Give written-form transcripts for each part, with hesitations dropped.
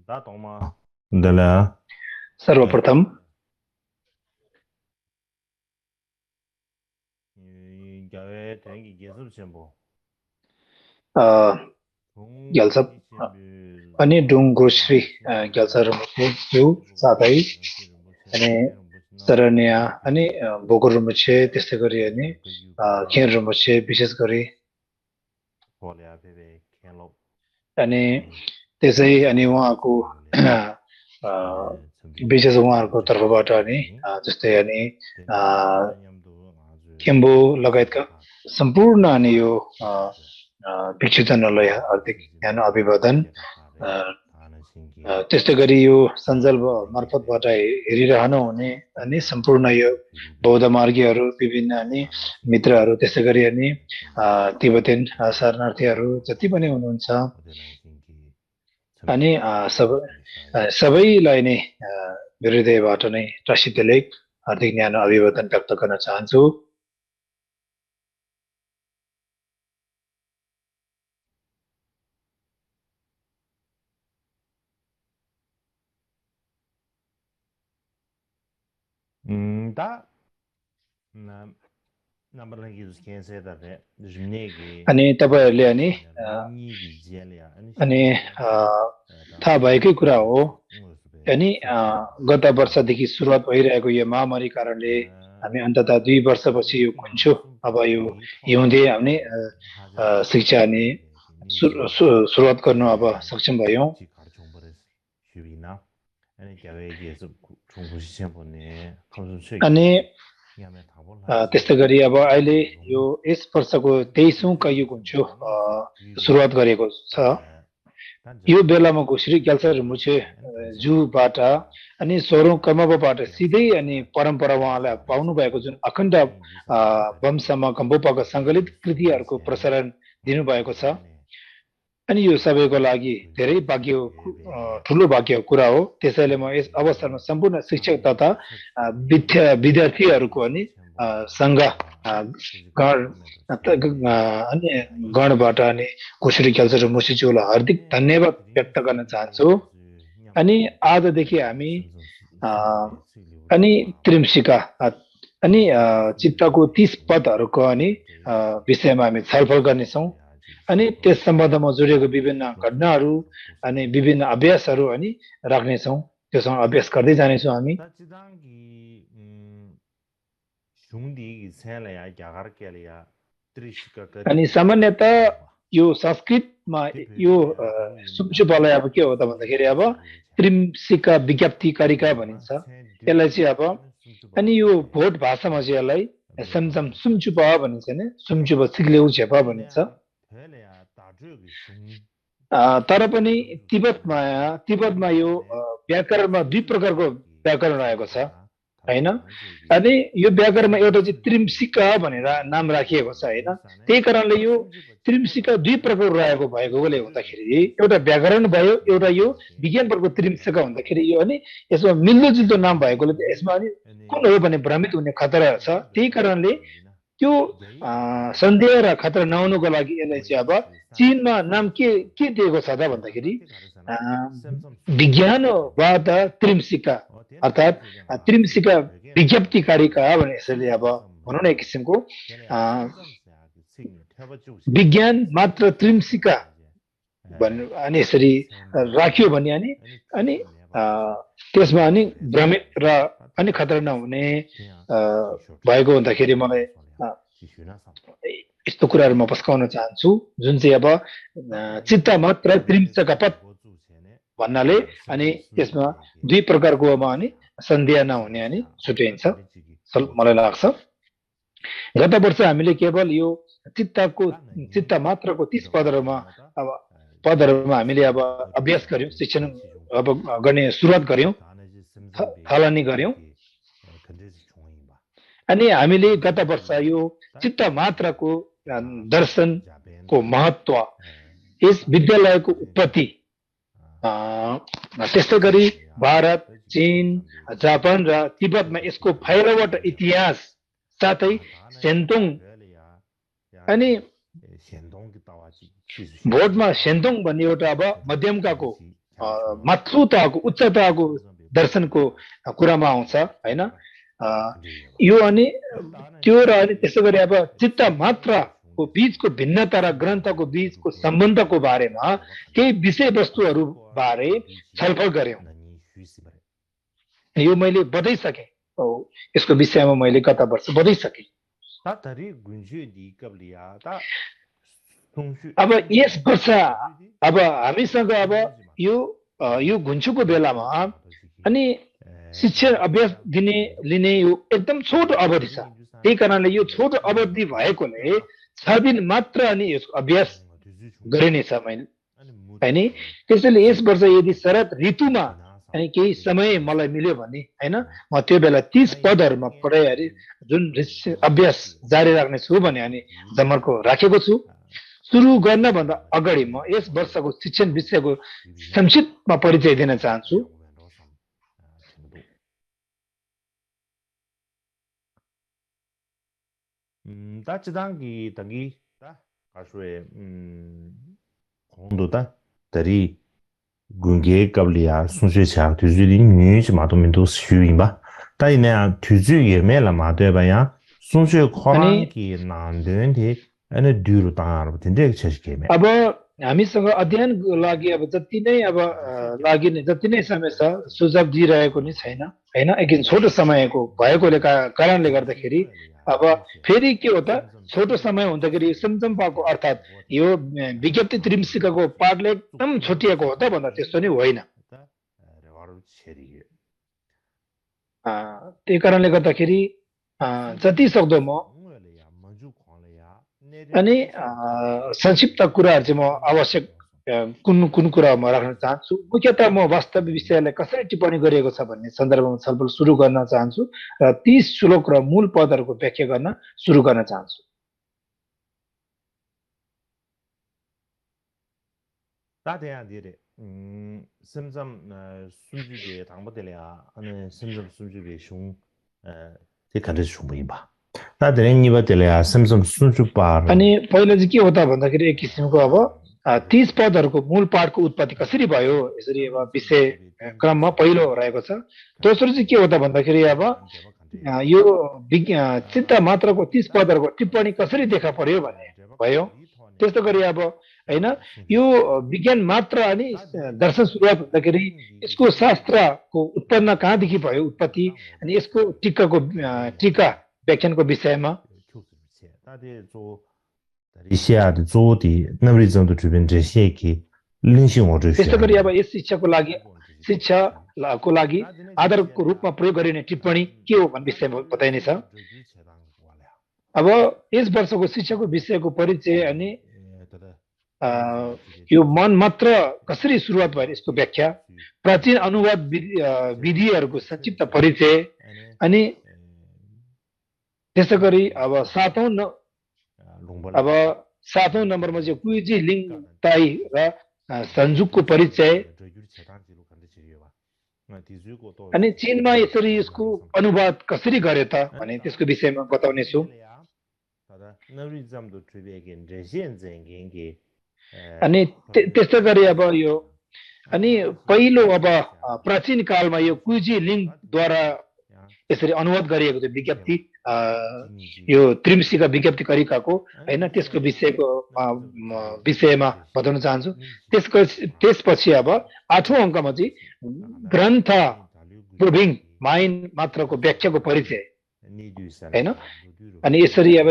Datoma della सर्वप्रथम gawe tengi gesub chenpo a, gung ग्याल्सप ni chenpi अनि डुङ grocery sumbu ग्याल्सर यो साथै nasi rumbu अनि chen ten rumbu chen na Saranya अनि बोकर रुमछे त्यस्तै गरी अनि gayu खेर gongpa रुमछे विशेष गरी pole a pepe kenlop अनि ani त्यसै अनि उहाँको chungyo le अ, chambi विशेष chambi उहाँहरूको chen तर्फबाट chungyo अनि ni जस्तै अनि teni tena nyamdo nga zu खेम्बो लगायतका samba सम्पूर्ण अनि यो chungyo भिक्षुजनहरूलाई हार्दिक न्यानो अभिवादन kera a, khare thana singi त्यस्तै गरी यो सञ्जाल मार्फतबाट हेरिरहनु हुने अनि सम्पूर्ण यो बौद्ध मार्गीहरू विभिन्न अनि मित्रहरू त्यसै गरी अनि तिब्बतीन शरणार्थीहरू जति पनि हुनुहुन्छ अनि सबैलाई नै मेरो हृदयबाट नै टासितेले हार्दिक न्यानो अभिवादन व्यक्त गर्न चाहन्छु da number lagi scan saya tadi jumnegi अनि तपाईहरूले अनि ni gi jelia अनि थाहा भएकै कुरा हो अनि गत वर्षदेखि सुरुवात भइरहेको यो महामारी कारणले हामी अन्ततः 2 वर्षपछि यो कुन्चो अब यो हिउँदे हामी शिक्षा अनि सुरुवात गर्नु अब सक्षम भयौं अनि त्यस्तै गरी अब अहिले यो यस वर्षको 23औं कैयु कुन्चो सुरुवात गरेको छ यो बेलामा घोषरी ग्याल्सर मुछे जुबाट अनि 16औं कमबबाट सिधै अनि परम्परा उहाँलाई पाउनु भएको जुन अखण्ड वंशमा कम्बोपाको सङ्कलित कृतिहरूको प्रसारण दिनुभएको छ अनि यो सबैको लागि धेरै भाग्य ठुलो भाग्यको कुरा हो त्यसैले म यस अवसरमा सम्पूर्ण शिक्षक तथा विद्यार्थीहरूको अनि संघ अनि गणबाट अनि घोषरी ग्याल्सर मुसिचुलाई हार्दिक धन्यवाद व्यक्त गर्न चाहन्छु अनि आजदेखि हामी अनि त्रिमसिका अनि चित्तको 30 पदहरूको अनि विषयमा हामी छलफल गर्नेछौँ अनि त्यस सम्बन्धमा जोडिएको विभिन्न घटनाहरू अनि विभिन्न अभ्यासहरू अनि राख्नेछौँ त्यसमा अभ्यास गर्दै जानेछौँ हामी अनि सामान्यतः यो संस्कृतमा यो सुपसुपालाई अब के हो त भन्दाखेरि अब त्रिमसिका विज्ञप्ति कारिका भनिन्छ यसलाई चाहिँ अब अनि यो भोट भाषामा चाहिँ यसलाई समसम सुमचुपा भनिन्छ नि सुमचुपा सिग्लेउ झेपा भनिन्छ तर पनि तिब्बतमा यो व्याकरणमा दुई प्रकारको व्याकरण रहेको छ हैन अनि यो व्याकरणमा एउटा चाहिँ त्रिमसिका भनेर नाम राखिएको छ हैन त्यही कारणले यो त्रिमसिका दुई प्रकार रहेको भएकोले हुँदाखेरि एउटा व्याकरण भयो एउटा यो विज्ञान प्रकारको त्रिमसिका हुँदाखेरि यो अनि यसमा मिल्दोजुल्दो नाम भएकोले यसमा अनि कुन हो भने भ्रमित हुने खतरा छ त्यही कारणले त्यो सन्देह र खतरा नहुनुको लागि यसलाई चाहिँ अब चीनमा नाम के दिएको छ त भन्दाखेरि विज्ञानवाद त्रिमसिका अर्थात् त्रिमसिका विज्ञप्तिकारिका भने यसैले अब भनौँ न एक किसिमको विज्ञान मात्र त्रिमसिका अनि यसरी राख्यो भने अनि त्यसमा अनि भ्रमित र अनि खतरा नहुने भएको हुँदाखेरि मलाई यस्तो कुराहरू म पस्काउन चाहन्छु जुन चाहिँ अब चित्त मात्र त्रिमसिका पद भन्नाले अनि त्यसमा दुई प्रकारको अब अनि सन्देह नहुने अनि छुट्याइन्छ मलाई लाग्छ गत वर्ष हामीले केवल यो चित्त मात्रको 30 पदहरूमा हामीले अब अभ्यास गर्यौं शिक्षण अब गर्ने सुरुवात गर्यौं थालनी गर्यौं अनि हामीले गत वर्ष यो चित्त मात्रको दर्शनको महत्व यस विद्यालयको उत्पत्ति त्यस्तै गरी भारत चीन जापान र तिब्बतमा यसको फैलावट इतिहास साथै सेन्तोङ अनि भोटमा सेन्तोङ भन्ने एउटा अब मध्यमकाको माथिल्लो तहको उच्च तहको दर्शनको कुरामा आउँछ हैन यो अनि त्यो र अनि त्यसै गरी अब चित्त मात्रको बीचको भिन्नता र ग्रन्थको बीचको सम्बन्धको बारेमा केही विषयवस्तुहरू बारे छलफल गर्यौं यो मैले बताइसके यसको विषयमा मैले गत वर्ष बताइसके अब यस वर्ष अब हामीसँग अब यो घुन्चुको बेलामा अनि शिक्षा अभ्यास लिने यो एकदम छोटो अवधि छ त्यही कारणले यो छोटो अवधि भएकोले 6 दिन मात्र अनि यसको अभ्यास गरिनेछ मैले हैन त्यसैले यस वर्ष यदि शरद ऋतुमा अनि केही समय मलाई मिल्यो भने हैन म त्यो बेला 30 पदहरुमा पढाइ जुन अभ्यास जारी राख्ने छु भने अनि जमर्को राखेको छु सुरु गर्न भन्दा अगाडि म यस वर्षको शिक्षण विषयको संक्षिप्तमा परिचय दिन चाहन्छु 다치당기 당기 다 가수에 공도다 다리 군계 갑리아 순수차 뒤주리 뉴지 마도민도 수인바 다이네 뒤주에 메라 마되바야 순수 코란기 난데는데 अनि ड्युरो तार तिनले छेसकेमे अब हामीसँग अध्ययनको लागि अब जति नै अब लागि जति नै समय छ सुझाव दिइरहेको नि छैन हैन एकदिन छोटो समयको भएकोले कारणले गर्दाखेरि अब फेरि के हो त छोटो समय हुँदाखेरि समझम्पाको अर्थात यो विज्ञप्ति त्रिमसिकाको पाठले एकदम छोटिएको हो त भन्दा त्यस्तो नै होइन त्यही कारणले गर्दाखेरि जति सक्दो म अनि संक्षिप्त कुराहरु चाहिँ म आवश्यक कुन कुरा म राख्न चाहन्छु मुख्यतः म वास्तविक विषयलाई कसरी टिप्पणी गरिएको छ भन्ने सन्दर्भमा छलफल सुरु गर्न चाहन्छु र 30 श्लोक र मूल पदहरुको व्याख्या गर्न सुरु गर्न चाहन्छु 다대야 디레 심점 순주게 당보들이야 아니 심점 순주게 슝 제 간데 슝부이바 다들은 니버들이야 심점 순주바 अनि पहिलो चाहिँ के हो त भन्दाखेरि एक किसिमको अब 30 पदहरुको मूल पाठको उत्पत्ति कसरी भयो यसरी अब विषय क्रममा पहिलो रहेको छ दोस्रो चाहिँ के हो त भन्दाखेरि अब यो चित्त मात्रको 30 पदहरुको टिप्पणी कसरी देखा पर्यो भन्ने भयो त्यस्तो गरी अब हैन यो विज्ञान मात्र अनि दर्शन सुरुवात हुँदाखेरि यसको शास्त्रको उत्पन्न कहाँदेखि भयो उत्पत्ति अनि यसको टीका व्याख्यानको विषयमा त्यस्तो गरी अब यस शिक्षाको लागि आधारको रूपमा प्रयोग गरिने टिप्पणी के हो भन्ने विषयमा बताइनेछ अब यस वर्षको शिक्षाको विषयको परिचय अनि यो मन मात्र कसरी सुरुवात भयो यसको व्याख्या प्राचीन अनुवाद विधिहरूको संक्षिप्त परिचय अनि त्यसैगरी अब सातौं नम्बरमा चाहिँ कुइजी लिङ ताई र संजुकको परिचय अनि चीनमा यसरी यसको अनुवाद कसरी गर्यो त भने त्यसको विषयमा बताउने छु अनि त्यस्तै गरी अब यो अनि पहिलो अब प्राचीन कालमा यो कुइजी लिङद्वारा यसरी अनुवाद गरिएको थियो विज्ञप्ति यो त्रिमसिका विज्ञप्ति कारिकाको हैन त्यसको विषयमा बताउन चाहन्छु त्यसपछि अब 8औं अंकमा चाहिँ ग्रन्थ प्रुभिङ माइन्ड मात्रको व्याख्याको परिचय हैन अनि यसरी अब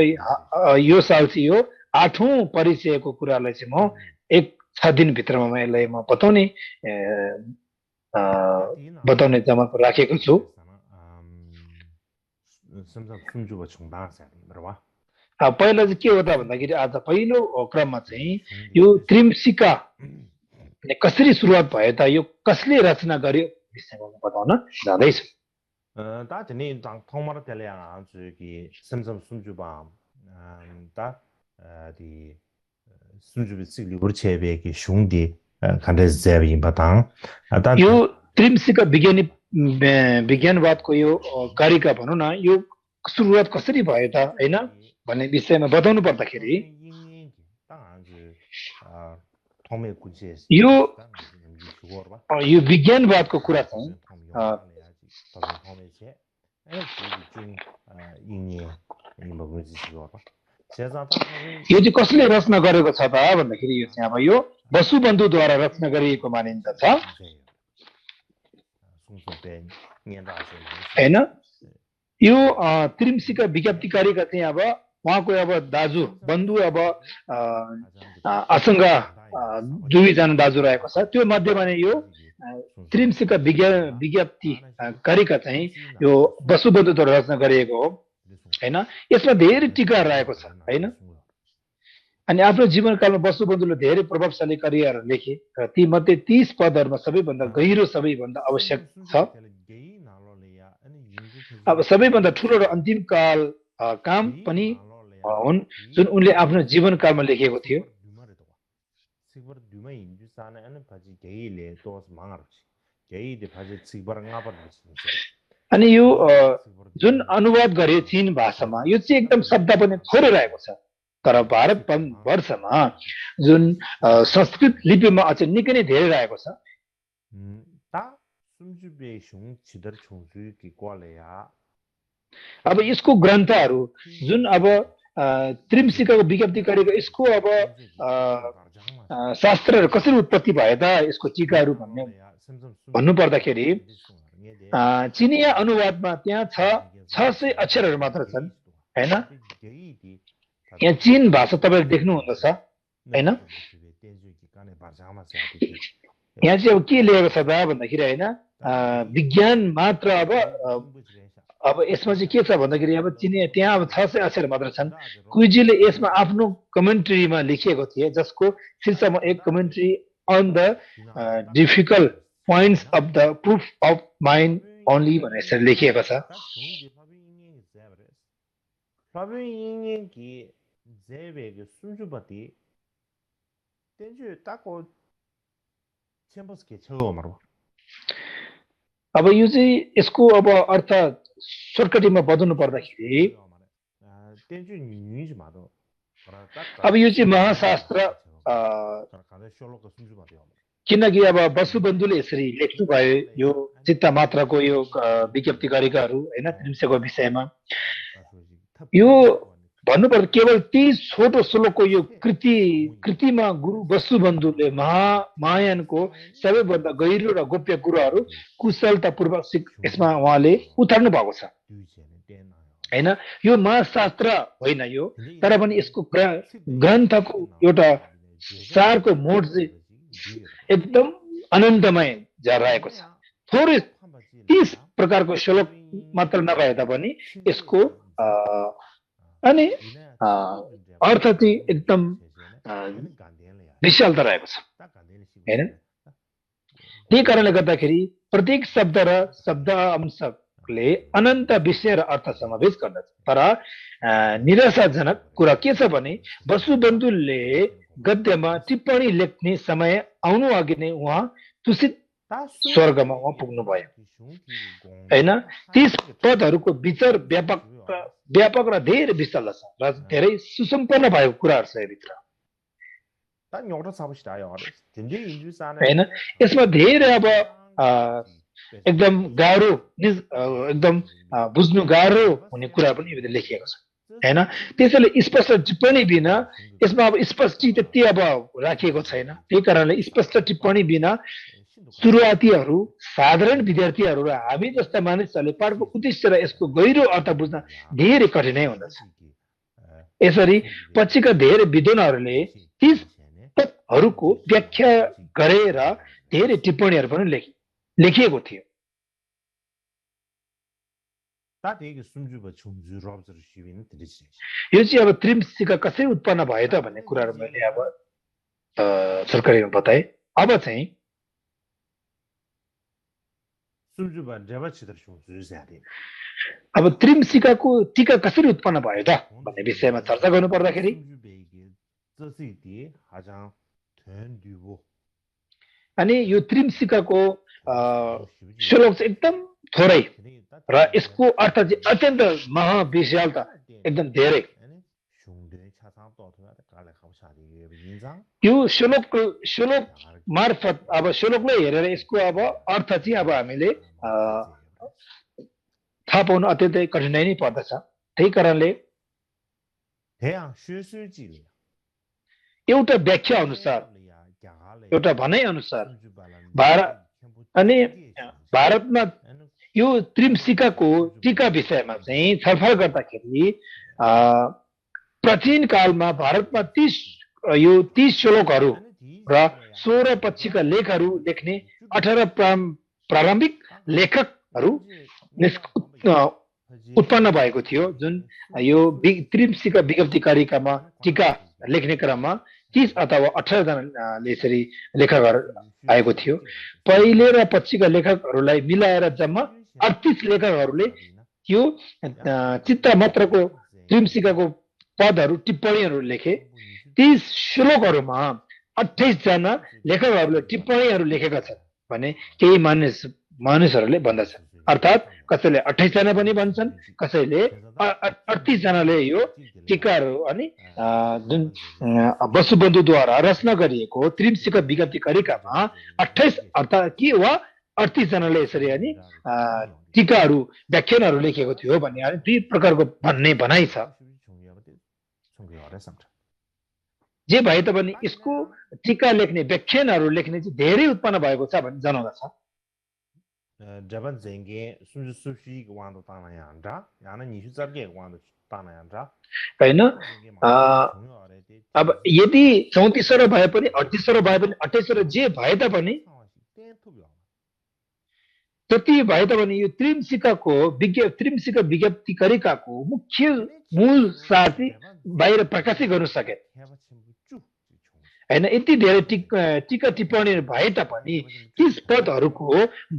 यो साल चाहिँ यो 8औं परिचयको कुरालाई चाहिँ म 6 दिन भित्रमा मैले म बताउने जमाको राखेको छु पहिला चाहिँ के हो त भन्दाखेरि आज पहिलो क्रममा चाहिँ यो त्रिमसिका कसरी सुरुवात भयो त यो कसले रचना गर्यो विषयमा बताउन जाँदैछु 다전에 통마라 telea 저기 semsam sunjuba 디 sunjubi sigli urchebeki shungdi kandes zebi batang यो त्रिमसिका विज्ञानवादको यो कारिका भनौं न यो सुरुवात कसरी भयो त हैन भन्ने विषयमा बताउनु पर्दाखेरि यो यो विज्ञानवादको कुरा चाहिँ यो चाहिँ कसले रचना गरेको छ त भन्दाखेरि यो चाहिँ अब यो वसुबन्धुद्वारा रचना गरिएको मानिन्दछ हैन यो त्रिमसीका विज्ञप्तिकारीका चाहिँ अब उहाँको अब दाजु बन्धु अब आसंगा दुईजना दाजु रहेको छ त्यो मध्येमा नै यो त्रिमसीका विज्ञप्तिकारीका चाहिँ यो वसुबन्धुद्वारा रचना गरिएको हो हैन यसमा धेरै टीका रहेको छ हैन अनि आफ्नो जीवनकालमा वसुबन्धुले धेरै प्रभावशाली कार्यहरू लेखे र ती मध्ये 30 पदहरुमा सबैभन्दा गहिरो सबैभन्दा आवश्यक छ अब सबैभन्दा ठूलो र अन्तिम काल काम पनि हुन् जुन उनले आफ्नो जीवनकालमा लेखेको थियो अनि यो जुन अनुवाद गरे चीन भाषामा यो चाहिँ एकदम शब्द पनि थोरै रहेको छ तर भारत वर्षमा जुन संस्कृत लिपिमा अझ निकै नै धेरै रहेको छ अब यसको ग्रन्थहरू जुन अब त्रिमसीकाको विज्ञप्तिकारीको यसको अब शास्त्रहरू कसरी उत्पत्ति भयो त यसको टीकाहरू भन्नु पर्दाखेरि चिनिया अनुवादमा त्यहाँ 600 अक्षरहरू मात्र छन् हैन यहाँ चीन भाषा तपाईले देख्नु हुँदछ हैन यहाँ चाहिँ अब के लेखेको छ त भन्दाखेरि हैन विज्ञान मात्र अब यसमा चाहिँ के छ भन्दाखेरि अब चिनिया त्यहाँ अब 600 अक्षर मात्र छन् कुइजीले यसमा आफ्नो कमेन्ट्रीमा लेखिएको थिए जसको शीर्षकमा एक commentary on the difficult points of the proof of mind only भनेर यसरी लेखिएको छ अब यो चाहिँ यसको अब अर्थ सर्टकटीमा बदल्नु पर्दाखेरि अब यो चाहिँ महाशास्त्र किनकि अब वसुबन्धुले यसरी लेख्नु भयो यो चित्त मात्रको यो विज्ञप्तिकारीहरू हैन त्रिमसीको विषयमा यो भन्नुपर्दा केवल 30 छोटो श्लोकको यो कृतिमा गुरु वसुबन्धुले महायानको सबैभन्दा गहिरो र गोप्य कुराहरू कुशलतापूर्वक यसमा उहाँले उतार्नु भएको छ हैन यो महाशास्त्र होइन यो तर पनि यसको ग्रन्थको एउटा सारको मोड चाहिँ एकदम अनन्तमय रहेको छ थोरै 30 प्रकारको श्लोक मात्र नभए तापनि यसको अनि अर्थ चाहिँ एकदम विशालता रहेको छ हैन त्यही कारणले गर्दाखेरि प्रत्येक शब्द र शब्द अंशले अनन्त विषय र अर्थ समावेश गर्दछ तर निराशाजनक कुरा के छ भने वसुबन्धुले गद्यमा टिप्पणी लेख्ने समय आउनु अघि नै उहाँ तुसित स्वर्गमा उहाँ पुग्नु भयो हैन 30 पदहरूको विचार व्यापक र धेरै विशाल छ र धेरै सुसम्पन्न भएको कुराहरू छ यभित्र हैन यसमा धेरै अब एकदम गाह्रो एकदम बुझ्नु गाह्रो हुने कुरा पनि यभित्र लेखिएको छ हैन त्यसैले स्पष्ट टिप्पणी बिना यसमा अब स्पष्ट त्यति अब राखिएको छैन त्यही कारणले स्पष्ट टिप्पणी बिना सुरुवातीहरू साधारण विद्यार्थीहरू र हामी जस्ता मानिसहरूले पाठको उद्देश्य र यसको गहिरो अर्थ बुझ्न धेरै कठिनाइ हुँदछ यसरी पछिका धेरै विद्वानहरूले 30 पदहरूको व्याख्या गरेर धेरै टिप्पणीहरू पनि लेखिएको थियो यो चाहिँ अब त्रिमसीका कसरी उत्पन्न भयो त भन्ने कुराहरू मैले अब सरकारीमा बताए अब चाहिँ अब त्रिमसीकाको टीका कसरी उत्पन्न भयो त भन्ने विषयमा चर्चा गर्नु पर्दाखेरि अनि यो त्रिमसीकाको श्लोक चाहिँ एकदम थोरै र यसको अर्थ चाहिँ अत्यन्त महाविशालता एकदम धेरै यो श्लोक मार्फत अब श्लोकलाई हेरेर यसको अब अर्थ चाहिँ अब हामीले थाहा पाउन अत्यन्तै कठिनाइ नै पर्दछ त्यही कारणले एउटा व्याख्या अनुसार एउटा भनाइ अनुसार अनि भारतमा यो त्रिमसिकाको टीका विषयमा चाहिँ छलफल गर्दाखेरि प्राचीन कालमा भारतमा 30 श्लोकहरू र 16 पछिका लेखहरू लेख्ने 18 प्रारम्भिक लेखकहरू उत्पन्न भएको थियो जुन यो त्रिमसिका विज्ञप्तिकारिकामा टीका लेख्ने क्रममा 30 अथवा 18 जनाले यसरी लेखकहरू आएको थियो पहिले र पछिका लेखकहरूलाई मिलाएर जम्मा 38 लेखकहरूले यो चित्तमात्रको त्रिमसिकाको पदहरू टिप्पणीहरू लेखे 30 श्लोकहरूमा 28 जना लेखकहरूले टिप्पणीहरू लेखेका छन् भने केही मानिसहरूले भन्दछन् अर्थात् कसैले 28 जना पनि भन्छन् कसैले 38 जनाले यो टीकाहरू अनि जुन वसुबन्धुद्वारा रचना गरिएको त्रिमसिका विज्ञप्तिकारिकामा 28 अर्थात् के वा 38 जनाले यसरी अनि टीकाहरू व्याख्यानहरू लेखेको थियो भन्ने दुई प्रकारको भन्ने भनाइ छ जे भए तापनि यसको टीका लेख्ने व्याख्यानहरू लेख्ने चाहिँ धेरै उत्पन्न भएको छ भन्ने जनाउँदछ हैन अब यदि 34 भए पनि 38 भए पनि 28 जे भए तापनि त्यति भए तापनि यो त्रिमसिका विज्ञप्तिकारिकाको मुख्य मूल सार चाहिँ बाहिर प्रकाशित गर्न सके हैन यति धेरै टीका टिप्पणी भए तापनि तीस पदहरूको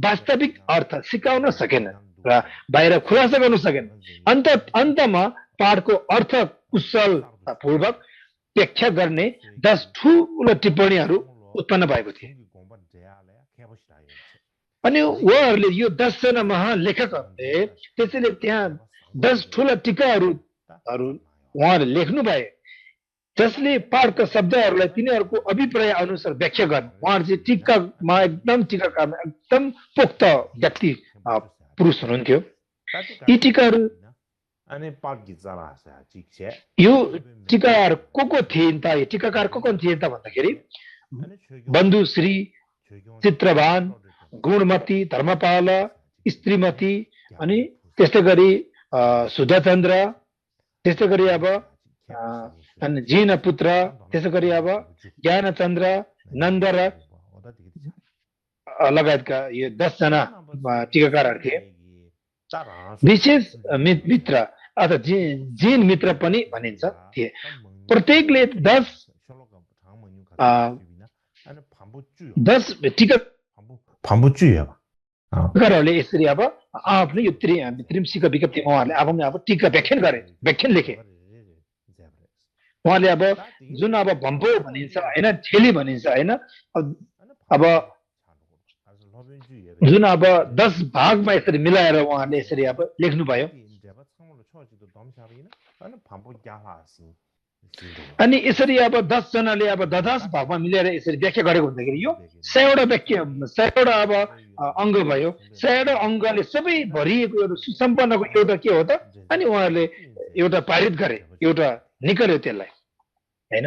वास्तविक अर्थ सिकाउन सकेन र बाहिर खुलासा गर्न सकेन अन्तमा पाठको अर्थ कुशलतापूर्वक व्याख्या गर्ने 10 ठूला टिप्पणीहरू उत्पन्न भएको थियो अनि उहाँहरूले यो 10 जना महालेखकहरूले त्यसैले त्यहाँ 10 ठूला टीकाहरू उहाँहरूले लेख्नु भए जसले पाठका शब्दहरूलाई तिनीहरूको अभिप्राय अनुसार व्याख्या गर्ने उहाँहरू चाहिँ टीकाकारमा एकदम पोख्त व्यक्ति पुरुष हुनुहुन्थ्यो यी टीकाहरू यो टीकाकार को थिइन् त टीकाकार को थिइन् त भन्दाखेरि बन्धुश्री चित्रभान गुणमती धर्मपाल स्त्रीमती अनि त्यस्तै गरी सुधाचन्द्र त्यस्तै गरी अब अनि जीन पुत्र त्यसै गरी अब ज्ञानचन्द्र नन्द र लगायतका यो 10 जना टीकाकारहरू थिए विशेष मित्र अथवा जीन मित्र पनि भनिन्छ थिए प्रत्येकले 10 टीकाकारहरूले यसरी अब आफ्नो यो त्रिमसिका विज्ञप्तिमा उहाँहरूले आफ्नो अब टीका व्याख्यान लेखे उहाँले अब जुन अब भम्पो भनिन्छ हैन ठेली भनिन्छ हैन अब जुन अब 10 भागमा यसरी मिलाएर उहाँले यसरी अब लेख्नु भयो अनि यसरी अब 10 जनाले अब 10 भागमा मिलेर यसरी व्याख्या गरेको हुँदाखेरि यो 100 वटा अब अङ्ग भयो 100 वटा अङ्गले सबै भरिएको एउटा सुसम्पन्नको एउटा के हो त अनि उहाँहरूले एउटा पारित गरे एउटा निकाल्यो त्यसलाई हैन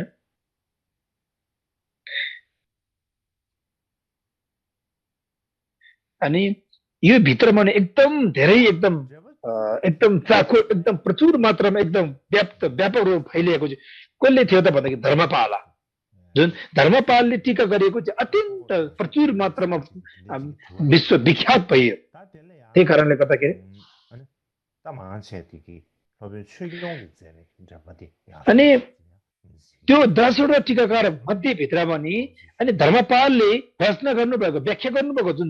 अनि यो भित्रमा एकदम धेरै एकदम चाखो एकदम प्रचुर मात्रामा एकदम व्यापक रूपमा फैलिएको छ कसले थियो त भन्दाखेरि धर्मपाला जुन धर्मपालले टीका गरेको चाहिँ अत्यन्त प्रचुर मात्रामा विश्वविख्यात भयो त्यही कारणले गर्दाखेरि अनि त्यो 10 वटा टीकाकार मध्ये भित्र पनि अनि धर्मपालले रचना गर्नुभएको व्याख्या गर्नुभएको जुन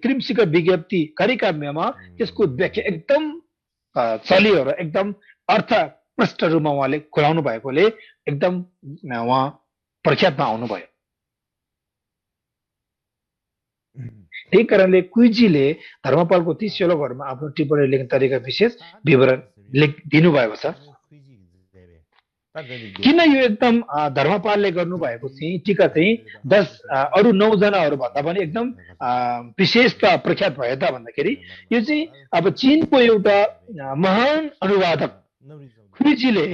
त्रिमसिका विज्ञप्ति कारिकामा त्यसको व्याख्या एकदम चलियो र एकदम अर्थ प्रष्ट रूपमा उहाँले खुलाउनु भएकोले एकदम उहाँ प्रख्यातमा आउनुभयो त्यही कारणले कुइजीले धर्मपालको 30 श्लोकहरूमा आफ्नो टिप्पणी लेख्ने तरिका विशेष विवरण दिनुभएको छ किन यो एकदम धर्मपालले गर्नुभएको चाहिँ टीका चाहिँ 10 अरु 9 जनाहरु भन्दा पनि एकदम विशेषता प्रख्यात भयो त भन्दाखेरि यो चाहिँ अब चीनको एउटा महान अनुवादक खुइजीले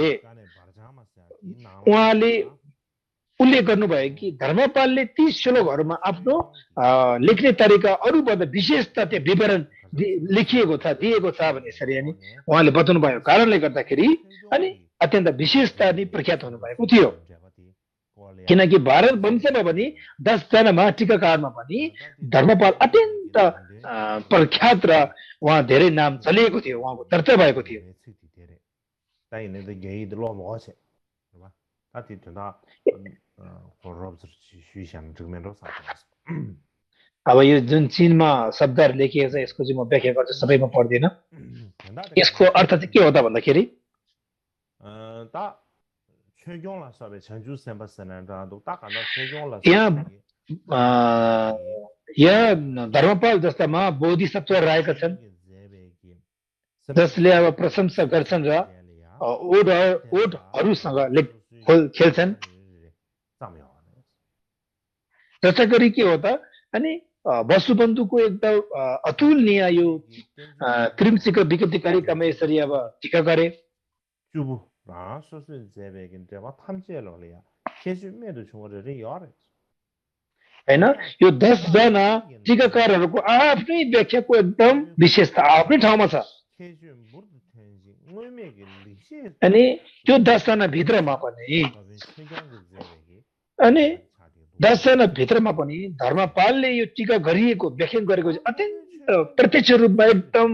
उहाँले उल्लेख गर्नुभयो कि धर्मपालले ती श्लोकहरुमा आफ्नो लेख्ने तरिका अरूभन्दा विशेषता त्यो विवरण लेखिएको छ दिएको छ भने यसरी अनि उहाँले बताउनु भयो कारणले गर्दाखेरि अनि अत्यन्त विशेषता अनि प्रख्यात हुनु भएको थियो किनकि भारत वंशमा पनि 10 जनामा टीकाकारमा पनि धर्मपाल अत्यन्त प्रख्यात र उहाँ धेरै नाम चलेको थियो उहाँको चर्चा भएको थियो अब यो जुन चीनमा शब्दहरु लेखिएको छ यसको चाहिँ म व्याख्या गर्छु सबैमा पढ्दिन यसको अर्थ चाहिँ के हो त भन्दाखेरि यहाँ धर्मपाल जस्तामा बोधिसत्व रहेका छन् जसले अब प्रशंसा गर्छन् र ओठहरुसँग खेल्छन् त्यसै गरी के हो त अनि वसुबन्धुको एकदम अतुलनीय यो कृमसिक विकृतिकारिकामा यसरी अब टीका गरे हैन यो 10 जना टीकाकारहरुको आफ्नै व्याख्याको एकदम विशेषता आफ्नै ठाउँमा छ अनि त्यो 10 जना भित्रमा पनि अनि 10 जना भित्रमा पनि धर्मपालले यो टीका गरिएको व्याख्या गरेको अत्यन्त प्रत्यक्ष रूपमा एकदम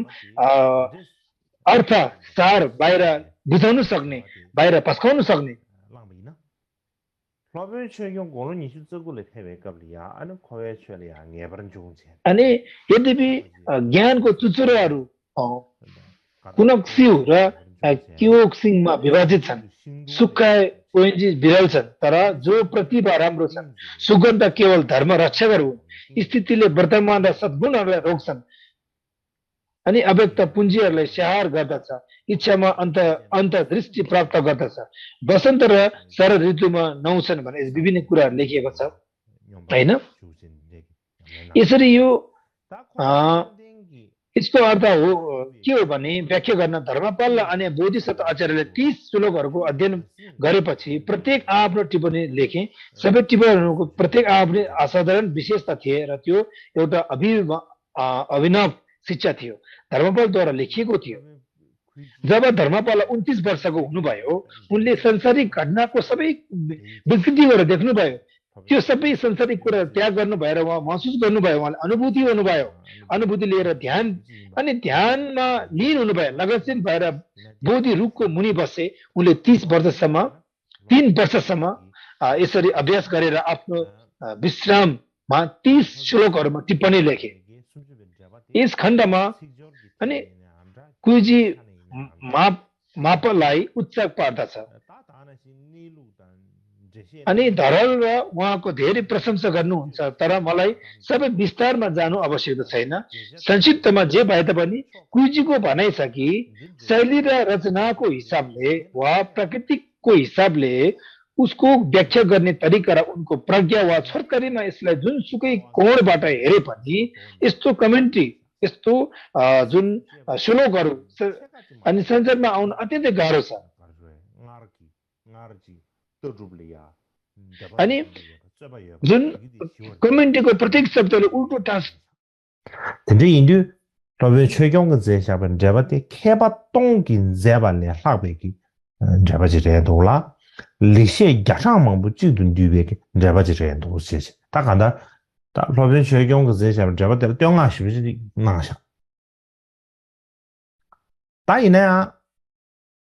अर्थ सार बाहिर बुझाउन सक्ने बाहिर पस्काउन सक्ने अनि यद्यपि ज्ञानको चुचुराहरू कुनक्सिउ र क्योक्सिङमा विभाजित छन् सुक्खाए ओएनजी विरल छन् तर जो प्रतिभा राम्रो छन् सुगन्ध केवल धर्म रक्षकहरू हुन् स्थितिले वर्तमान र सद्गुणहरूलाई रोक्छन् अनि अव्यक्त पुञ्जीहरूलाई स्याहार गर्दछ इच्छामा अन्तर्दृष्टि प्राप्त गर्दछ वसन्त र शरद ऋतुमा नौछन् भने विभिन्न कुराहरू लेखिएको छ हैन यसरी यो यसको अर्थ हो के हो भने व्याख्या गर्न धर्मपाल र अन्य बोधिसत्व आचार्यले 30 श्लोकहरूको अध्ययन गरेपछि प्रत्येक आफ्नो टिप्पणी लेखे सबै टिप्पणीहरूको प्रत्येक आफ्नै असाधारण विशेषता थिए र त्यो एउटा अभिनव शिक्षा थियो धर्मपालद्वारा लेखिएको थियो जब धर्मपाल 29 वर्षको हुनुभयो उनले संसारिक घटनाको सबै विकृतिहरू देख्नुभयो त्यो सबै संसारिक कुरा त्याग गर्नु भएर उहाँ महसुस गर्नुभयो उहाँले अनुभूति हुनुभयो अनुभूति लिएर ध्यान अनि ध्यानमा लीन हुनुभयो लगनशील भएर बोधि रुखको मुनि बसे उनले 3 वर्षसम्म यसरी अभ्यास गरेर आफ्नो विश्राममा 30 श्लोकहरूमा टिप्पणी लेखे यस खण्डमा अनि कुजी मापलाई उच्च पार्दछ अनि धरल र उहाँको धेरै प्रशंसा गर्नुहुन्छ तर मलाई सबै विस्तारमा जानु आवश्यक छैन संक्षिप्तमा जे भए तापनि कुजीको भनाइ छ कि शैली र रचनाको हिसाबले वा प्रकृतिको हिसाबले उसको व्याख्या गर्ने तरिका र उनको प्रज्ञा वा छोटकरीमा यसलाई जुनसुकै कोणबाट हेरे पनि यस्तो कमेन्ट्री यस्तो जुन श्लोकहरू अनि संसारमा आउन अत्यन्तै गाह्रो छ अनि जुन कमेन्ट्रीको प्रत्येक शब्दले उल्टो टाँस 인류 러베 최경의 제샤번 제바티 케바똥긴 제발레 하베기 제바지레 돌라 리셰 야상만 부지든 뒤베기 제바지레 도시지 다 간다 다 러베 최경의 제샤번 제바티 땡아시비지 나샤 다이네야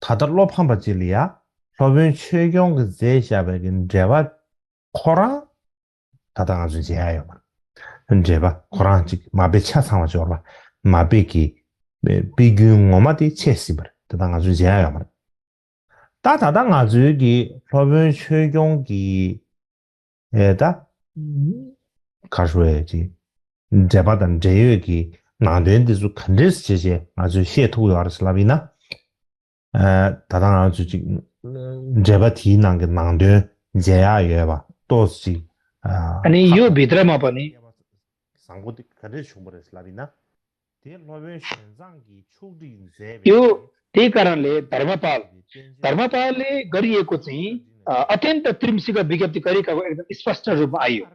다들로 판바질이야 러베 최경의 제샤번 제바 코라 다당아주 제야요 현재바 코란지 마베차 상황이죠. 마베기 비균 오마디 체시버 다당아주 제야요 말. 다다당아주기 러변 최경기 에다 가수에지 제바단 제여기 나된데서 컨데스 제제 아주 시토요 알았을라비나 다당아주지 제바티 난게 난데 제야에 봐 또시 아 अनि यो 탑다 भित्रमा पनि 상고디 가르 슈머레슬라비나 데 로베 셴장기 초디 यो 제베네 त्यही कारणले धर्मपालले गरिएको चाहिँ अत्यन्त त्रिमसिका विज्ञप्ति गरिएको एकदम स्पष्ट रूपमा आइयो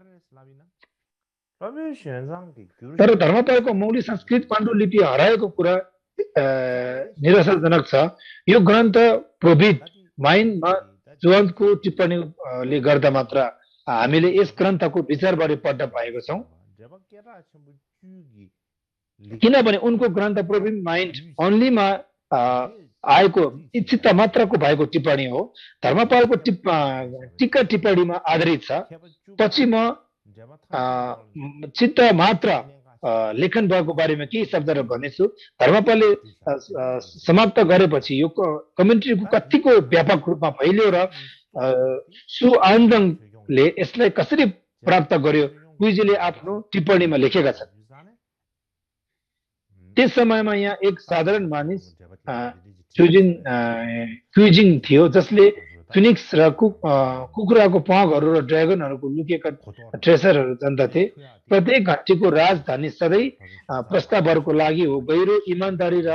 로베 셴장기 तर धर्मपालको मौलिक संस्कृत पाण्डुलिपि हराएको कुरा निराशाजनक छ यो ग्रन्थ प्रोभित माइनमा जुवन्तको टिप्पणीले गर्दा मात्र हामीले यस ग्रन्थको विचारबारे पढ्न पाएको छौँ किनभने उनको ग्रन्थ प्रोभिट माइन्ड ओन्लीमा आएको इच्छित मात्रको भएको टिप्पणी हो धर्मपालको टिक्का टिप्पणीमा आधारित छ पछि म चित्त मात्र लेखन भएको बारेमा केही शब्दहरू भन्नेछु धर्मपालले समाप्त गरेपछि यो कमेन्ट्रीको कतिको व्यापक रूपमा फैलियो र सुआन्दङले यसलाई कसरी प्राप्त गर्यो कुइजीले आफ्नो टिप्पणीमा लेखेका छन् त्यस समयमा यहाँ एक साधारण मानिस क्युजिङ थियो जसले फिनिक्स र कुखुराको प्वागहरू र ड्रागनहरूको लुकेका ट्रेसरहरू जान्दथे प्रत्येक घण्टीको राजधानी सधैँ प्रस्तावहरूको लागि हो गहिरो इमान्दारी र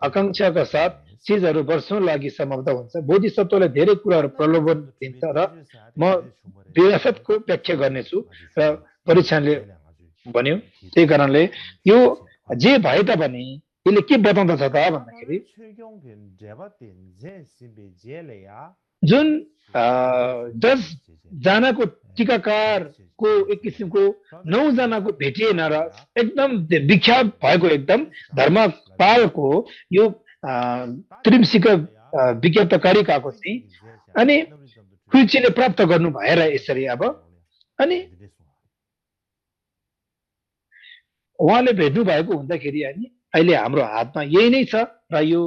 आकांक्षाका साथ चिजहरू वर्षौं लागि समाप्त हुन्छ बोधिसत्वले धेरै कुराहरू प्रलोभन दिन्छ र म विरासतको व्याख्या गर्नेछु र परीक्षणले भन्यो त्यही कारणले यो जे भए तापनि यसले के बताउँदछ त भन्दाखेरि जुन 10 जनाको टीकाकारको एक किसिमको 9 जनाको भेटिएन र एकदम विख्यात भएको एकदम धर्मपालको यो त्रिमसिक विज्ञप्तकारिकाको चाहिँ अनि कुइचीले प्राप्त गर्नु भएर यसरी अब अनि उहाँले भेट्नु भएको हुँदाखेरि अनि अहिले हाम्रो हातमा यही नै छ र यो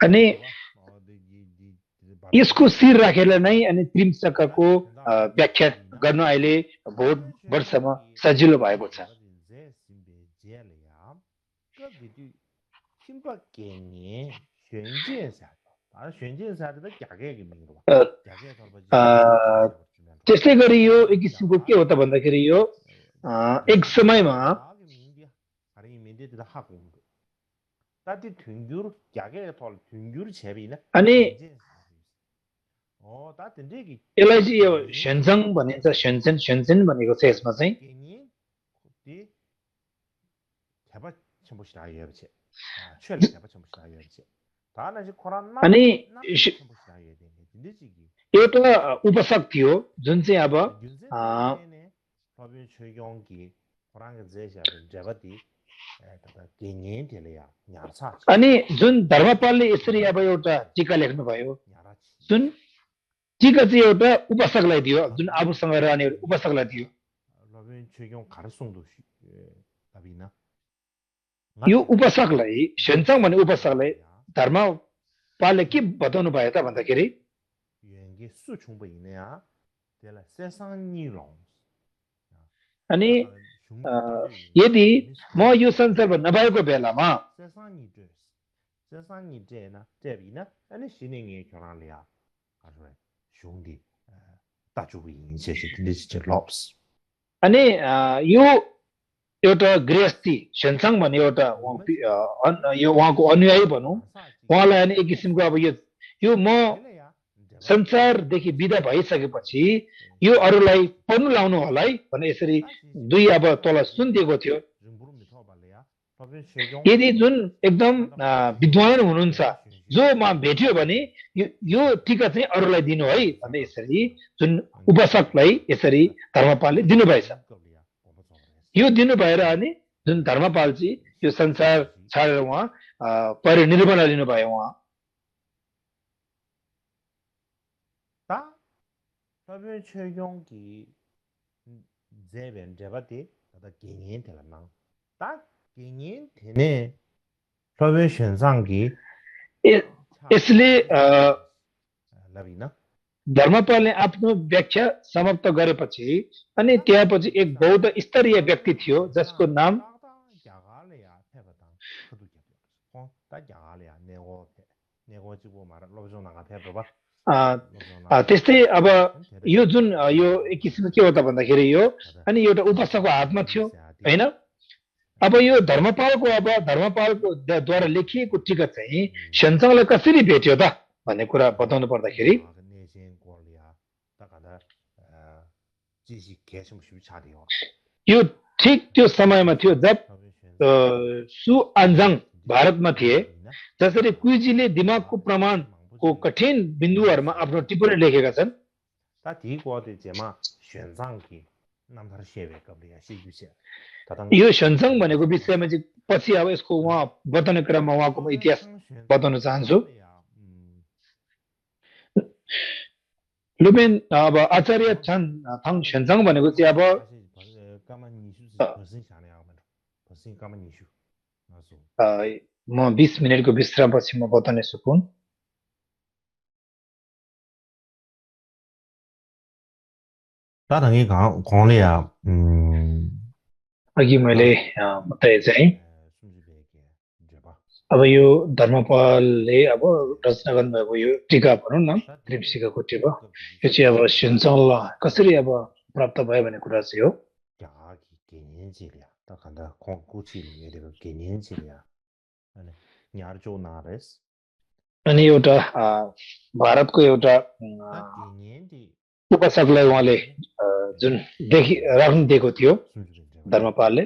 अनि यसको शिर राखेर नै अनि त्रिमसकको व्याख्या गर्न अहिले बहुत वर्षमा सजिलो भएको छ त्यसै गरी यो एक किसिमको के हो त भन्दाखेरि यो एक समयमा अनि यसलाई चाहिँ यो सेन्जङ भनिन्छ सेन्सेन भनेको छ यसमा चाहिँ अनि एउटा उपसक थियो जुन चाहिँ अब अनि जुन धर्मपालले यसरी अब एउटा टीका लेख्नुभयो जुन टीका चाहिँ एउटा उपसकलाई दियो जुन आफूसँग रहने उपसकलाई दियो यो उपसकलाई सेन्चङ भन्ने उपसकलाई धर्मपालले के बताउनु भयो त भन्दाखेरि अनि यदि म यो संसारमा नभएको बेलामा अनि यो एउटा गृहस्थी सेन्चङ भन्ने एउटा यो उहाँको अनुयायी भनौँ उहाँलाई अनि एक किसिमको अब यो म संसारदेखि विदा भइसकेपछि यो अरूलाई पढ्नु लाउनु होला है भने यसरी दुई अब तल सुनिदिएको थियो यदि जुन एकदम विद्वान हुनुहुन्छ जो म भेट्यो भने यो टीका चाहिँ अरूलाई दिनु है भन्ने यसरी जुन उपसकलाई यसरी धर्मपालले दिनुभएछ यो दिनु भएर अनि जुन धर्मपाल चाहिँ यो संसार छाडेर उहाँ परिनिर्वाण लिनुभयो उहाँ यसले धर्मपालले आफ्नो व्याख्या समाप्त गरेपछि अनि त्यसपछि एक बौद्ध स्तरीय व्यक्ति थियो जसको नाम त्यस्तै अब यो जुन यो एक किसिमको के हो त भन्दाखेरि यो अनि एउटा उपासकको हातमा थियो हैन अब यो धर्मपालको द्वारा लेखिएको टिकट चाहिँ सेन्सङलाई कसरी भेट्यो त भन्ने कुरा बताउनु पर्दाखेरि यो ठीक त्यो समयमा थियो जब सु आन्जाङ भारतमा थिए जसरी कुइजीले दिमागको प्रमाणको कठिन बिन्दुहरूमा आफ्नो टिप्पणी लेखेका छन् यो सेन्सङ भनेको विषयमा चाहिँ पछि अब यसको उहाँ बताउने क्रममा उहाँको इतिहास बताउन चाहन्छु लुमेन अब आचार्य थाङ सेन्सङ भनेको चाहिँ अब म 20 मिनेटको विश्रामपछि म बताउने छु कुन अघि मैले बताए चाहिँ अब यो धर्मपालले अब रचना गर्नुभएको यो टीका भनौँ न त्रिपिटकको टीका यो चाहिँ अब सेन्सङलाई कसरी अब प्राप्त भयो भन्ने कुरा चाहिँ हो अनि एउटा भारतको एउटा उपासकलाई उहाँले जुन राख्नु दिएको थियो धर्मपालले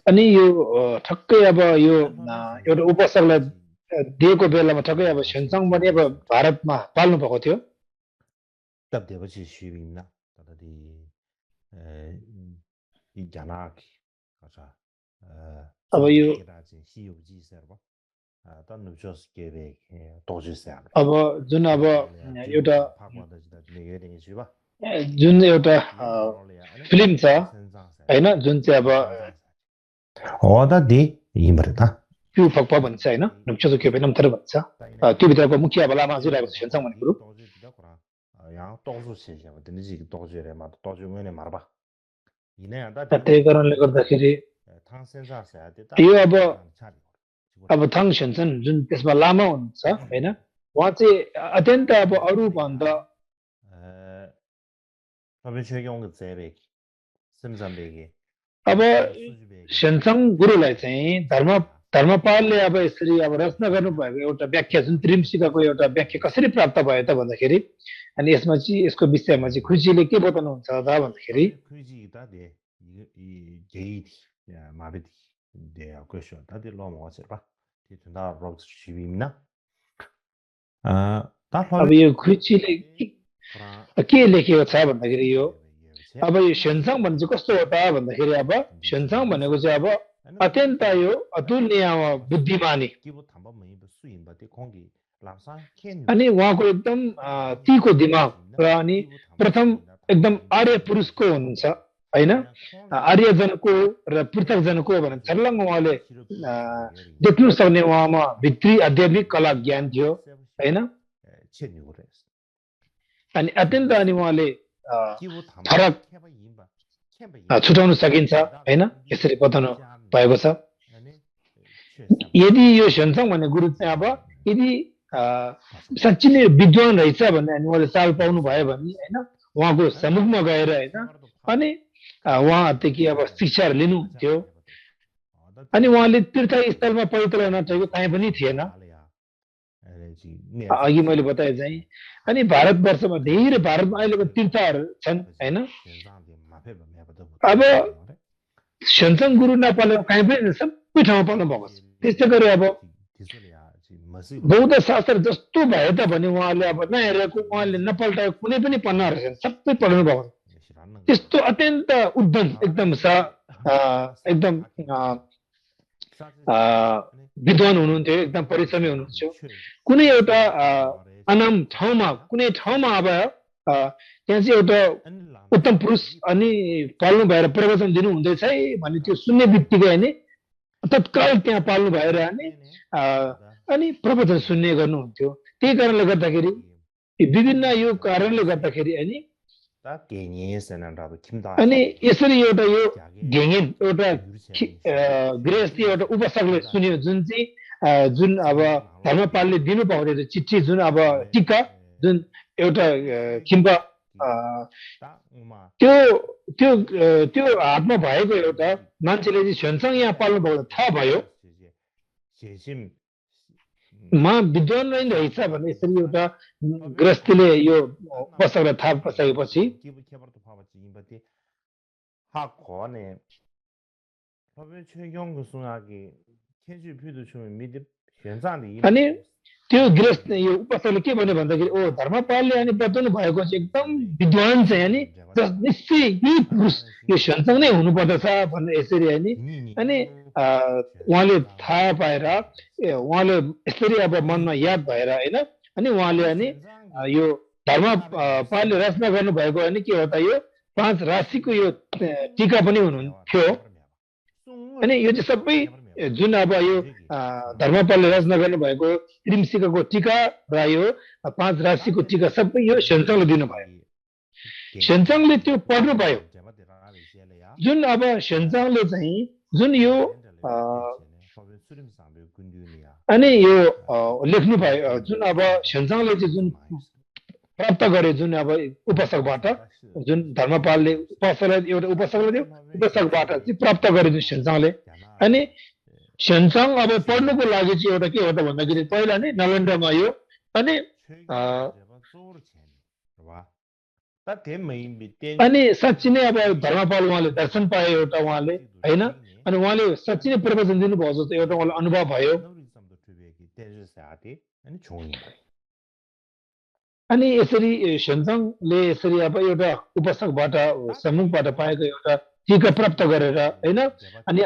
अनि यो ठक्कै अब यो एउटा उपासकलाई दिएको बेलामा ठक्कै अब सेन्सङ पनि अब भारतमा पाल्नु भएको थियो अब यो अब जुन अब एउटा फिल्म छ हैन जुन चाहिँ अब प्यु फक्पा भन्छ हैन नुक्चो के पनि तर भन्छ त्यो भित्रको मुख्य अब लामा जिरहेको छ सेन्सङ भन्ने कुरो त्यही कारणले गर्दाखेरि यो अब थाङ सेन्सन जुन त्यसमा लामा हुनुहुन्छ हैन उहाँ चाहिँ अत्यन्त अब अरु भन्दा अब सेन्सङ गुरुलाई चाहिँ धर्मपालले अब यसरी अब रचना गर्नुभएको एउटा व्याख्या जुन त्रिमसिकाको एउटा व्याख्या कसरी प्राप्त भयो त भन्दाखेरि अनि यसमा चाहिँ यसको विषयमा चाहिँ खुसीले के बताउनुहुन्छ त भन्दाखेरि अब यो खुसीले के लेखेको छ भन्दाखेरि यो अब यो सेन्सङ भने चाहिँ कस्तो हो त भन्दाखेरि अब सेन्सङ भनेको चाहिँ अब अत्यन्त यो अतुलनीय बुद्धिमानी अनि उहाँको एकदम तीको दिमाग र अनि प्रथम एकदम आर्य पुरुषको हुनुहुन्छ हैन आर्यजनको र पृथकजनको भनेर छर्लङ्ग उहाँले देख्नु सक्ने उहाँमा भित्री आध्यात्मिक कला ज्ञान थियो हैन अनि अत्यन्त अनि उहाँले फरक छुटाउन सकिन्छ हैन यसरी बताउनु भएको छ यदि यो सेन्सङ भन्ने गुरु चाहिँ अब यदि साँच्चै नै विद्वान रहेछ भन्ने अनि उहाँले चाल पाउनु भयो भने हैन उहाँको सम्मुखमा गएर हैन अनि उहाँदेखि अब शिक्षाहरू लिनुहुन्थ्यो अनि उहाँले तीर्थस्थलमा पवित्र नठेको कहीँ पनि थिएन अघि मैले बताए चाहिँ अनि भारतवर्षमा धेरै भारतमा अहिलेको तीर्थहरू छन् हैन अब सेन्सङ गुरु नपालेको कहीँ पनि सबै ठाउँमा पाउनु भएको छ त्यस्तै गरी अब बौद्ध शास्त्र जस्तो भए तापनि उहाँले अब नहेरेको उहाँले नपल्टाएको कुनै पनि पन्नाहरू छैन सबै पढ्नु भएको छ त्यस्तो अत्यन्त उद्यम एकदम एकदम विद्वान हुनुहुन्थ्यो एकदम परिश्रमी हुनुहुन्थ्यो कुनै एउटा अनाम ठाउँमा कुनै ठाउँमा अब त्यहाँ चाहिँ एउटा उत्तम पुरुष अनि पाल्नु भएर प्रवचन दिनु हुँदैछ है भने त्यो सुन्ने बित्तिकै नि तत्काल त्यहाँ पाल्नु भएर अनि प्रवचन सुन्ने गर्नुहुन्थ्यो त्यही कारणले गर्दाखेरि विभिन्न यो कारणले गर्दाखेरि अनि यसरी एउटा यो घेङ्गेन एउटा गृहस्थी एउटा उपसकले सुन्यो जुन अब धर्मपालले दिनु पाउने चिठी जुन अब टीका जुन एउटा खिम्बा त्यो त्यो त्यो हातमा भएको एउटा मान्छेले चाहिँ सँगसँगै यहाँ पाल्नु भएको थाहा भयो विद्वान रहेछ भने यसरी एउटा गृहस्थीले यो उपसकलाई थाहा पाइसकेपछि अनि त्यो गृहस्थ यो उपसकले के भन्यो भन्दाखेरि ओ धर्मपालले अनि बताउनु भएको चाहिँ एकदम विद्वान चाहिँ अनि निश्चय यही पुरुष यो सँगसँगै नै हुनुपर्दछ भन्ने यसरी अनि उहाँले थाहा पाएर उहाँले यसरी अब मनमा याद भएर अनि उहाँले यो धर्मपालले रचना गर्नुभएको के हो त यो 5 राशिको यो टीका पनि हुनुहुन्थ्यो अनि यो चाहिँ सबै जुन अब यो धर्मपालले रचना गर्नुभएको त्रिमसिकाको टीका र यो 5 राशिको टीका सबै यो सेन्चङले दिनुभयो सेन्चङले त्यो पढ्नु भयो जुन अब सेन्चङले चाहिँ जुन यो अनि यो लेख्नु भयो जुन अब सेन्चङले चाहिँ जुन प्राप्त गरे जुन अब उपसकबाट जुन धर्मपालले एउटा उपसकले दियो उपसकबाट चाहिँ प्राप्त गरे जुन सेन्चङले अनि सेन्चङ अब पढ्नुको लागि चाहिँ एउटा के हो त भन्दाखेरि पहिला नै नालन्दामा यो अनि साँच्ची नै अब धर्मपाल उहाँले दर्शन पाए एउटा उहाँले हैन अनि उहाँले साँच्ची नै प्रवचन दिनुभयो जस्तो एउटा उहाँलाई अनुभव भयो अनि यसरी सेन्चङले यसरी अब एउटा उपसकबाट सम्मुखबाट पाएको एउटा टीका प्राप्त गरेर हैन अनि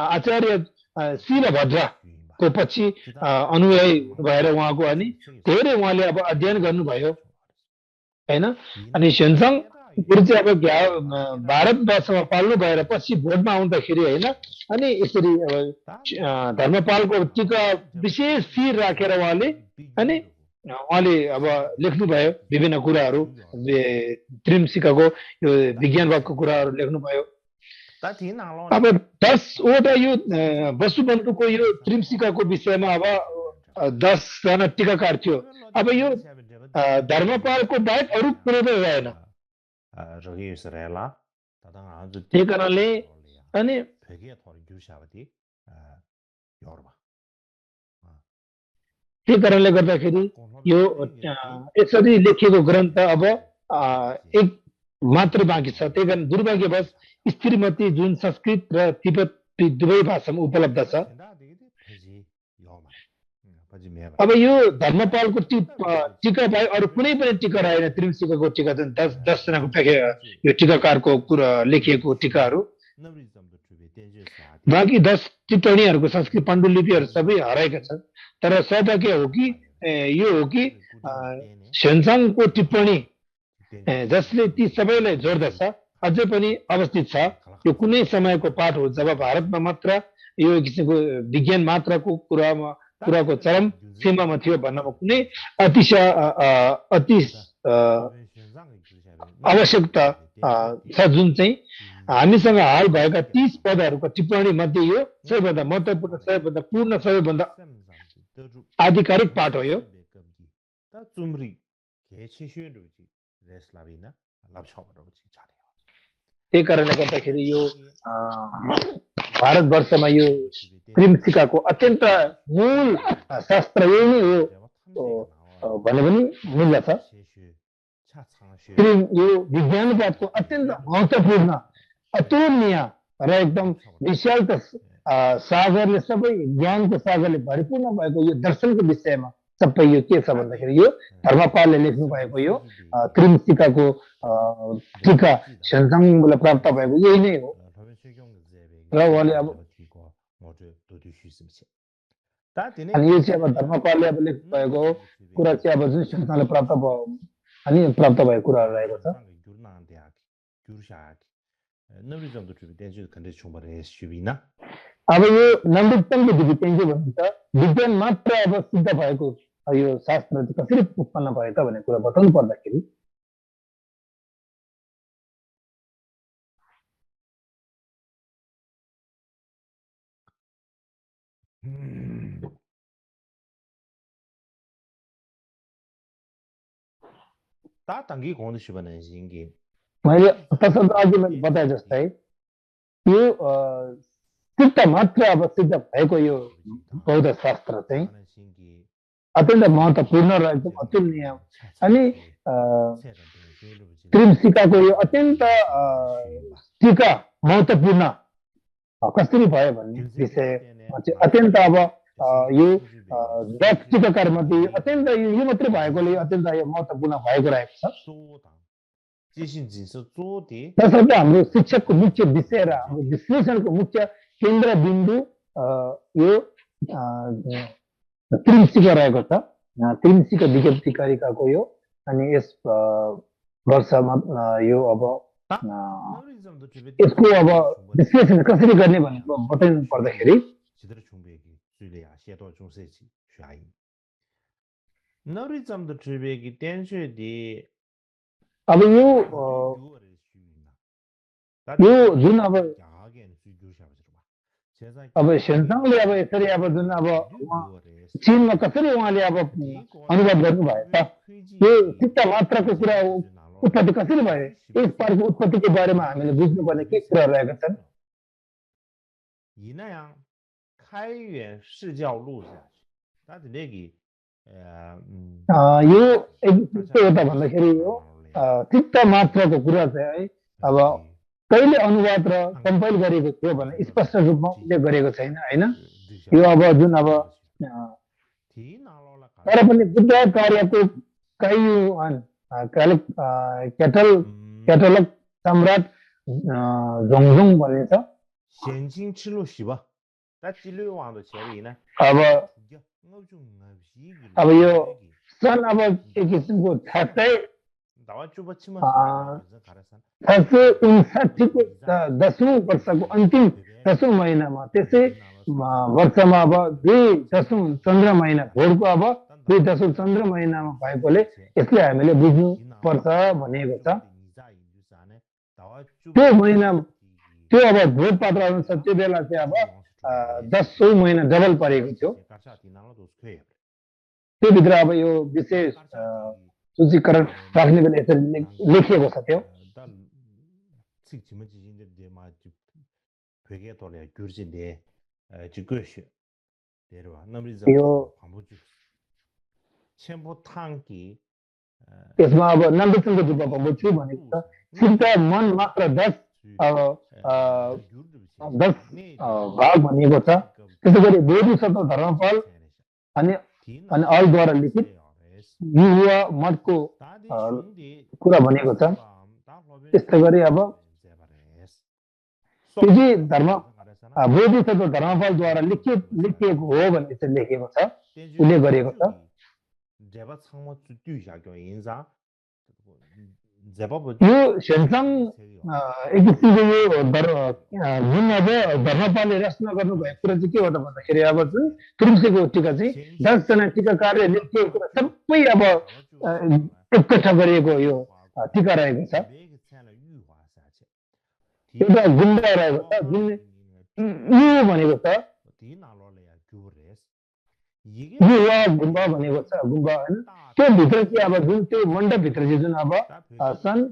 आचार्य शीलभद्रको पछि अनुयायी भएर उहाँको अनि धेरै उहाँले अब अध्ययन गर्नुभयो हैन अनि सेन्चङ गुरु चाहिँ अब भारतवर्षमा पाल्नु भएर पछि भोटमा आउँदाखेरि हैन अनि यसरी अब धर्मपालको टीका विशेष शिर राखेर उहाँले अब लेख्नुभयो विभिन्न कुराहरू त्रिमसिकाको यो विज्ञानवादको कुराहरू लेख्नुभयो अब 10 वटा यो वसुबन्धुको यो त्रिमसिकाको विषयमा अब 10 जना टीकाकार थियो अब यो धर्मपालको बाहेक अरू कुनै पनि रहेन त्यही कारणले अनि त्यही कारणले गर्दाखेरि यो यसरी लेखिएको ग्रन्थ अब एक मात्र बाँकी छ त्यही कारण दुर्भाग्यवश स्त्रीमती जुन संस्कृत र तिब्बती दुवै भाषामा उपलब्ध छ अब यो धर्मपालको टीका बाहेक अरू कुनै पनि टीका रहेन त्रिमसिकाको टीका जुन 10 जनाको यो टीकाकारको कुरा लेखिएको टीकाहरू बाँकी 10 टिप्पणीहरूको संस्कृत पाण्डुलिपिहरू सबै हराएका छन् तर सौभाग्य हो कि यो हो कि सेन्चङको टिप्पणी जसले ती सबैलाई जोड्दछ अझै पनि अवस्थित छ यो कुनै समयको पाठ हो जब भारतमा मात्र यो किसिमको विज्ञान मात्रको कुराको चरम सीमामा थियो भन्नमा कुनै अति आवश्यकता छ जुन चाहिँ हामीसँग हाल भएका 30 पदहरूका टिप्पणी मध्ये यो सबैभन्दा महत्त्वपूर्ण सबैभन्दा पूर्ण सबैभन्दा आधिकारिक पाठ हो यो त्यही कारणले गर्दाखेरि यो भारतवर्षमा यो त्रिमसिकाको अत्यन्त मूल शास्त्र यो नै हो भने पनि मूल्य छ यो विज्ञानवादको अत्यन्त महत्त्वपूर्ण अतुलनीय र एकदम विशाल सागरले सबै ज्ञानको सागरले भरिपूर्ण भएको यो दर्शनको विषयमा सबै यो के छ भन्दाखेरि यो धर्मपालले लेख्नु भएको यो त्रिमसिकाको टीका सेन्चङबाट प्राप्त भएको यही नै हो र उहाँले अब अनि यो चाहिँ अब धर्मपालले अब लेख्नु भएको कुरा चाहिँ अब जुन सेन्चङले प्राप्त भयो अनि प्राप्त भएको कुराहरू रहेको छ अब यो नन्दुक्तमको दिवितेन के भन्छ विज्ञान मात्र अब सिद्ध भएको यो शास्त्र चाहिँ कसरी उत्पन्न भयो त भन्ने कुरा बताउनु पर्दाखेरि ता तंगी कौन सी बने जिंगी मैले तसर्थ अघि मैले बताए जस्तै यो सिद्ध मात्र अब सिद्ध भएको यो बौद्ध शास्त्र चाहिँ अत्यन्त महत्त्वपूर्ण र एकदम अतुलनीय अनि त्रिमसिकाको यो अत्यन्त टीका महत्त्वपूर्ण कसरी भयो भन्ने विषयमा चाहिँ अत्यन्त अब यो 10 टीकाकार मध्ये अत्यन्त यो मात्रै भएकोले अत्यन्त यो महत्त्वपूर्ण भएको रहेको छ तसर्थ हाम्रो शिक्षकको मुख्य विषय र हाम्रो विश्लेषणको मुख्य केन्द्रबिन्दु यो त्रिमसिका रहेको छ त्रिमसिका विज्ञप्ति कारिकाको यो अनि यस वर्षमा यो अब यसको अब विश्लेषण कसरी गर्ने भनेर बताउनु पर्दाखेरि अब यो जुन अब सेन्साङले अब यसरी अब जुन अब चीनमा कसरी उहाँले अब अनुवाद गर्नुभयो त यो सिद्ध मात्रको कुरा उत्पत्ति कसरी भयो यस पारको उत्पत्तिको बारेमा हामीले बुझ्नुपर्ने के कुरा रहेका छन् 开源释教录下去，他的那个यो के हो त भन्दाखेरि यो सिद्ध मात्रको कुरा चाहिँ है अब कहिले अनुवाद र कम्पाइल गरेको थियो भने स्पष्ट रूपमा उल्लेख गरेको छैन हैन यो अब जुन अब तर पनि बुद्ध कार्यको काइयुआन क्याटलग सम्राट जोङजोङ भन्ने छ 先进之路是吧？但第六王的前里呢？ अब यो सन् अब एक किसिमको 659को 10औं वर्षको अन्तिम 10औं महिनामा त्यसै वर्षमा अब 10औं चन्द्र महिना भोरको अब 10औं चन्द्र महिनामा भएकोले यसले हामीले बुझ्नु पर्छ भनेको छ त्यो महिना त्यो अब भोट पात्र अनुसार त्यो बेला चाहिँ अब 10औं महिना डबल परेको थियो त्यो भित्र अब यो विशेष सूचीकरण राख्ने बेला यसरी लेखिएको छ त्यो यसमा अब नन्दचन्द्र जुपा भम्बुचु भनेको छ सिद्ध मन मात्र 10 भाग भनिएको छ त्यसै गरी बोधिसत्व धर्मफल अनि अलद्वारा लिखित युवा मतको कुरा भनेको छ त्यस्तै गरी अब त्यही धर्म बोधिसत्व धर्मफलद्वारा लेखिएको हो भन्ने चाहिँ लेखेको छ उल्लेख गरेको छ यो सेन्साङ एक किसिमको यो जुन अब धर्मपालले रचना गर्नुभएको कुरा चाहिँ के हो त भन्दाखेरि अब जुन त्रिमसिको टीका चाहिँ 10 जना टीकाकारले लेखिएको कुरा सबै अब एकट्ठा गरिएको यो टीका रहेको छ एउटा गुम्बा रहेको छ जुन यो भनेको छ युवा गुम्बा भनेको छ गुम्बा हैन त्यो भित्र चाहिँ अब जुन त्यो मण्डप भित्र चाहिँ जुन अब सन्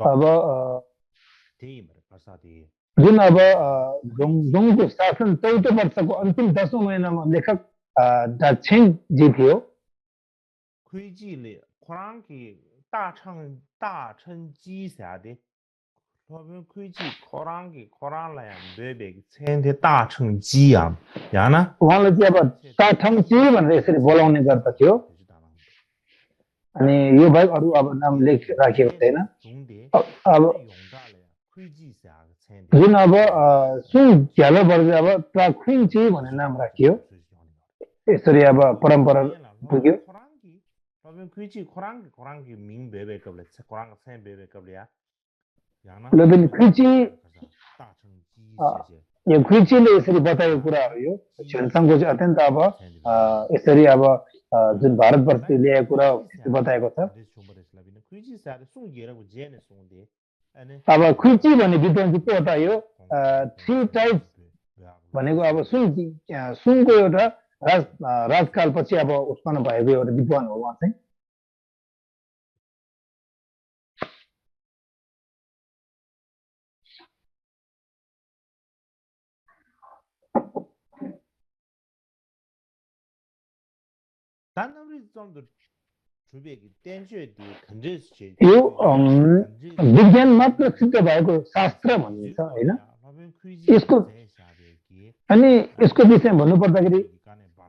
अब जुन अब जोङजोङको शासन 14 वर्षको अन्तिम 10औं महिनामा लेखक दाछेङ जी थियो 我们规矩考上给考上了呀，没别个参的大成绩啊，呀呢？ उहाँले चाहिँ अब दाछेङ भनेर यसरी बोलाउने गर्दथ्यो अनि यो बाहेक अरू अब नाम लेख राखेको छैन अब जुन अब सुन झ्यालो वर्ग अब ताखुइची भन्ने नाम राखियो यसरी अब परम्परा पुग्यो 我们规矩考上给明白白个了，考上个参白白个了呀。 लेकिन कृषि यो खुइचीले यसरी बताएको कुराहरू यो छेन्साङको चाहिँ अत्यन्त अब यसरी अब जुन भारतवर्षले ल्याएको कुरा बताएको छ। अब खुइची भन्ने विद्वान चाहिँ के हो त यो 3 टाइप्स भनेको अब सुनको एउटा राजकालपछि अब उत्पन्न भएको एउटा विद्वान हो उहाँ चाहिँ। यो विज्ञान मात्र सिद्ध भएको शास्त्र भनिन्छ हैन। यसको अनि यसको विषयमा भन्नुपर्दाखेरि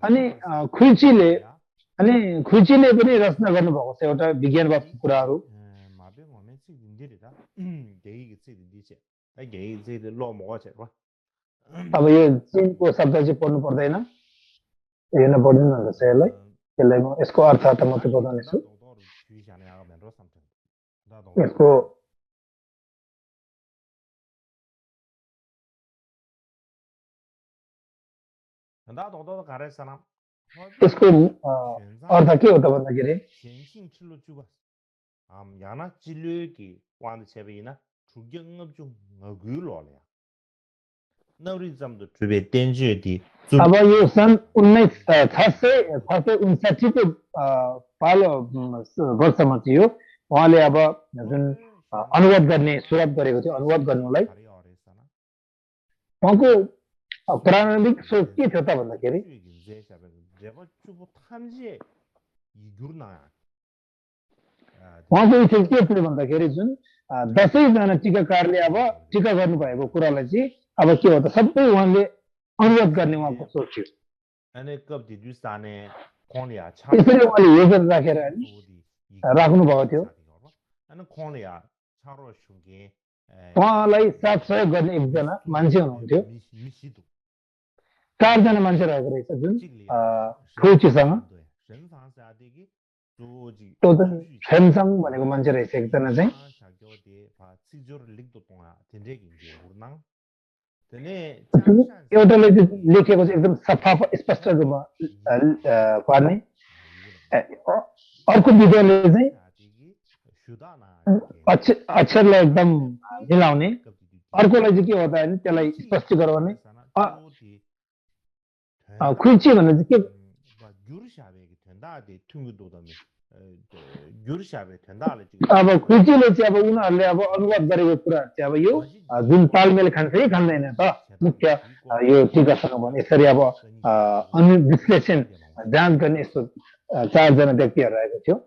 अनि खुइचीले पनि रचना गर्नुभएको छ एउटा विज्ञानवादको कुराहरू। अब यो चीनको शब्द चाहिँ पढ्नु पर्दैन, हेर्न पर्दैन भन्छ यसलाई। त्यसलाई म यसको अर्थ त मात्रै बताउनेछु। यसको अर्थ के हो त भन्दाखेरि अब यो सन् 1959 को पालो वर्षमा चाहिँ यो उहाँले अब जुन अनुवाद गर्ने सुरुवात गरेको थियो, अनुवाद गर्नलाई उहाँको प्रारम्भिक सोच के थियो त भन्दाखेरि उहाँको सोच के थियो भन्दाखेरि जुन 10 जना टीकाकारले अब टीका गर्नुभएको कुरालाई चाहिँ अब के हो त सबै उहाँले अनुवाद गर्ने उहाँको सोच थियो। त्यसरी उहाँले योजना राखेर राख्नु भएको थियो। उहाँलाई साथ सहयोग गर्ने एकजना मान्छे हुनुहुन्थ्यो। 4 जना मान्छे रहेको रहेछ जुन खुइचीसँग। छेन्साङ भनेको मान्छे रहेछ एकजना चाहिँ। एउटाले लेखेको चाहिँ एकदम सफा स्पष्ट रूपमा पार्ने, अर्को विद्वानले चाहिँ अक्षरलाई एकदम मिलाउने, अर्कोलाई चाहिँ के होता है त्यसलाई स्पष्ट गराउने। खुइची भन्ने चाहिँ के अब खुइचीले चाहिँ अब उनीहरूले अब अनुवाद गरेको कुरा चाहिँ अब यो जुन तालमेल खान्छ कि खाँदैन त मुख्य यो टीकासँग भने यसरी अब विश्लेषण जाँच गर्ने यस्तो 4 जना व्यक्तिहरू रहेको थियो।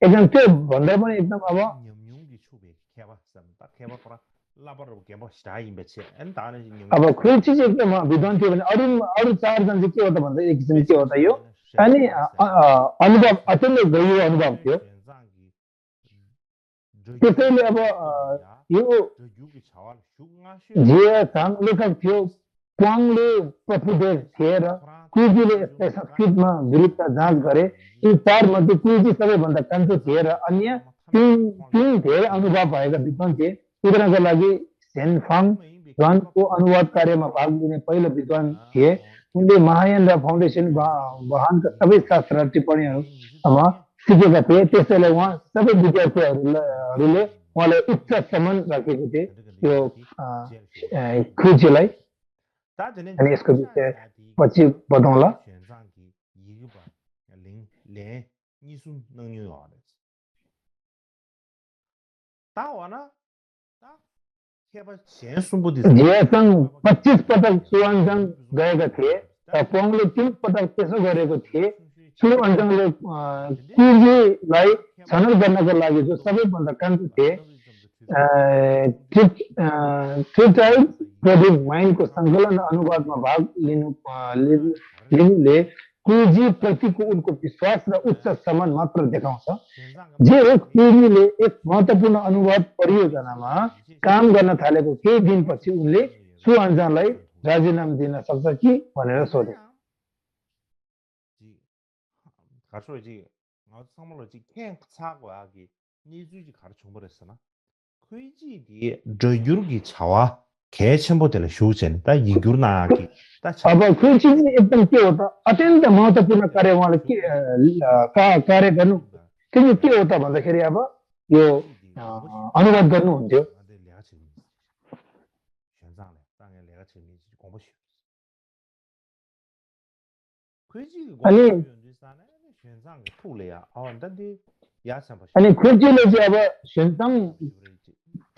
एकदम त्यो भन्दा पनि एकदम अब खुइची चाहिँ एकदम विद्वान थियो भने अरू 4 जना चाहिँ के हो त भन्दा एक किसिम के हो त यो अनि अनुभव अत्यन्तै गहिरो अनुभव थियो। त्यसैले अब यो जियासाङ लेखक थियो, प्वाङले प्रभुदेव थिए र कुइजीले यसलाई संस्कृतमा विरुद्ध जाँच गरे। यी 4 मध्ये कुइजी सबैभन्दा कान्छो थिए र अन्य 3 धेरै अनुभव भएका विद्वान थिए। उनीहरूको लागि सेनफाङ ज्वानको अनुवाद कार्यमा भाग लिने पहिलो विद्वान थिए। उनले महायान र फाउन्डेसन वाहनका सबै शास्त्र टिप्पणीहरूमा सिकेका थिए। त्यसैले उहाँ सबै विद्यार्थीहरूले उहाँलाई उच्च सम्मान राखेको थिए यो खुइचीलाई। अनि यसको विषय पछि बताउँला। जियासाङ 25 पटक सुवानजाङ गएका थिए र पोङले 3 पटक त्यसो गरेको थिए। सुवानजाङले कुइजीलाई छनौट गर्नको लागि जो सबैभन्दा कान्छो थिए प्रोजेक्ट माइन्डको सङ्कलन र अनुवादमा भाग लिनुले कुइजी प्रतिको उनको विश्वास र उच्च सम्मान मात्र देखाउँछ। जे हो कुइजीले एक महत्त्वपूर्ण अनुवाद परियोजनामा काम गर्न थालेको केही दिनपछि उनले सुवानजाङलाई राजीनामा दिन सक्छ कि भनेर सोधे। 가서지 상물로지 캔 차고 하기 니주지 가르쳐 버렸으나 그이지디 저유르기 차와 개첨보들 쇼젠 다 이규나기 다 अब कोई चीज एकदम के होता अत्यन्त महत्त्वपूर्ण कार्य उहाँले के कार्य गर्नु के होता भन्दाखेरि अब यो अनुवाद गर्नुहुन्थ्यो अनि अनि खुर्चीले चाहिँ अब सेन्ताङ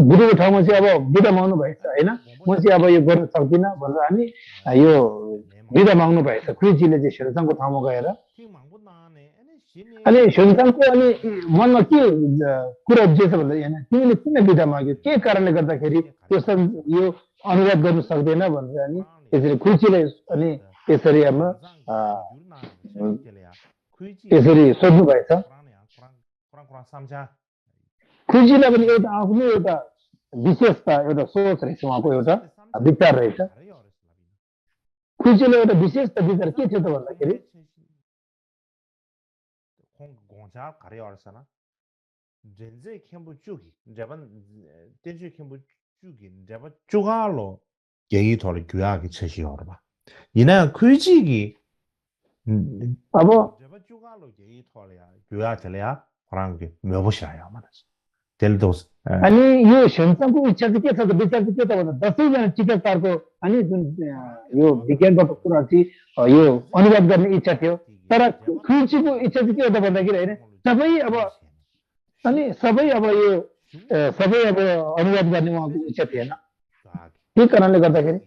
गुरुको ठाउँमा चाहिँ अब बिदा माग्नु भएछ होइन म चाहिँ अब यो गर्न सक्दिनँ भनेर अनि यो बिदा माग्नु भएछ खुर्चीले चाहिँ सेन्ताङको ठाउँमा गएर अनि सेन्ताङको अनि मनमा के कुरा उब्जिएछ भन्दा होइन तिमीले किन बिदा माग्यो के कारणले गर्दाखेरि यो अनुवाद गर्नु सक्दैन भनेर अनि यसरी खुर्चीले अनि यसरी अब यसरी सोध्नु भएछ खुर्चीलाई पनि एउटा आफ्नो एउटा विशेषता एउटा सोच रहेछ उहाँको एउटा विचार रहेछ खुर्चीले एउटा विशेषता विचार के थियो त भन्दाखेरि 이나 퀴지기 अब अनि यो सेन्साङको इच्छा चाहिँ के छ त विचार चाहिँ के त भन्दा 10जना टिकाकारको अनि जुन यो विज्ञानबाट कुरा चाहिँ यो अनुवाद गर्ने इच्छा थियो तर खुर्चीको इच्छा चाहिँ के हो त भन्दाखेरि होइन सबै अब यो सबै अब अनुवाद गर्ने उहाँको इच्छा थिएन के कारणले गर्दाखेरि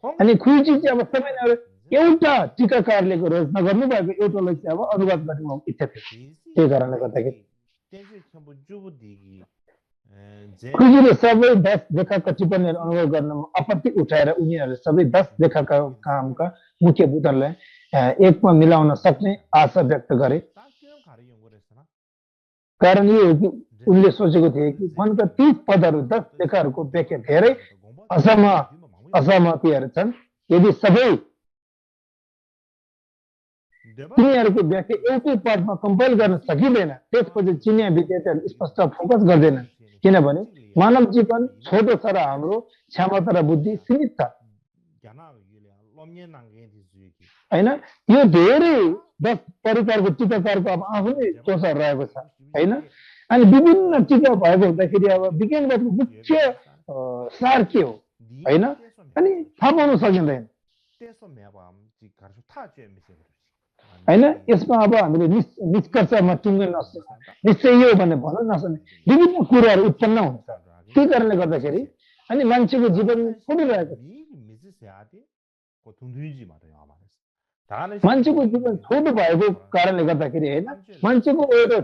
अनि खुर्ची चाहिँ अब सबैले एउटा टिकाकारले रचना गर्नुभएको एउटालाई चाहिँ अब अनुवाद गर्ने उहाँको इच्छा थियो त्यही कारणले गर्दाखेरि खुर्चीले सबै 10 लेखकका टिप्पणीहरू अनुवाद गर्नमा आपत्ति उठाएर उनीहरूले सबै 10 लेखकका कामका मुख्य बुदालाई एकमा मिलाउन सक्ने आशा व्यक्त गरे कारण यो हो कि उनले सोचेको थिए कि मनका 30 पदहरू 10 लेखहरूको व्याख्या धेरै असहमतिहरू छन् यदि सबै तिनीहरूको व्याख्या एउटै पदमा कम्पाइल गर्न सकिँदैन त्यसपछि चिनिया विद्यार्थीहरू स्पष्ट फोकस गर्दैनन् किनभने मानव जीवन छोटो छ र हाम्रो क्षमता र बुद्धि सीमित छ हैन यो धेरै 10 परिकारको टिकाकारको अब आफ्नै सोचहरू रहेको छ हैन अनि विभिन्न टिका भएको हुँदाखेरि अब विज्ञानबाट मुख्य सार के हो हैन अनि थाहा पाउन सकिँदैन हैन यसमा अब हामीले निष्कर्षमा टुङ्गन नसक्ने निश्चय यो भन्ने भन्न नसक्ने विभिन्न कुराहरू उत्पन्न हुन्छ त्यही कारणले गर्दाखेरि अनि मान्छेको जीवन छोडिरहेको मान्छेको जीवन छोटो भएको कारणले गर्दाखेरि होइन मान्छेको एउटा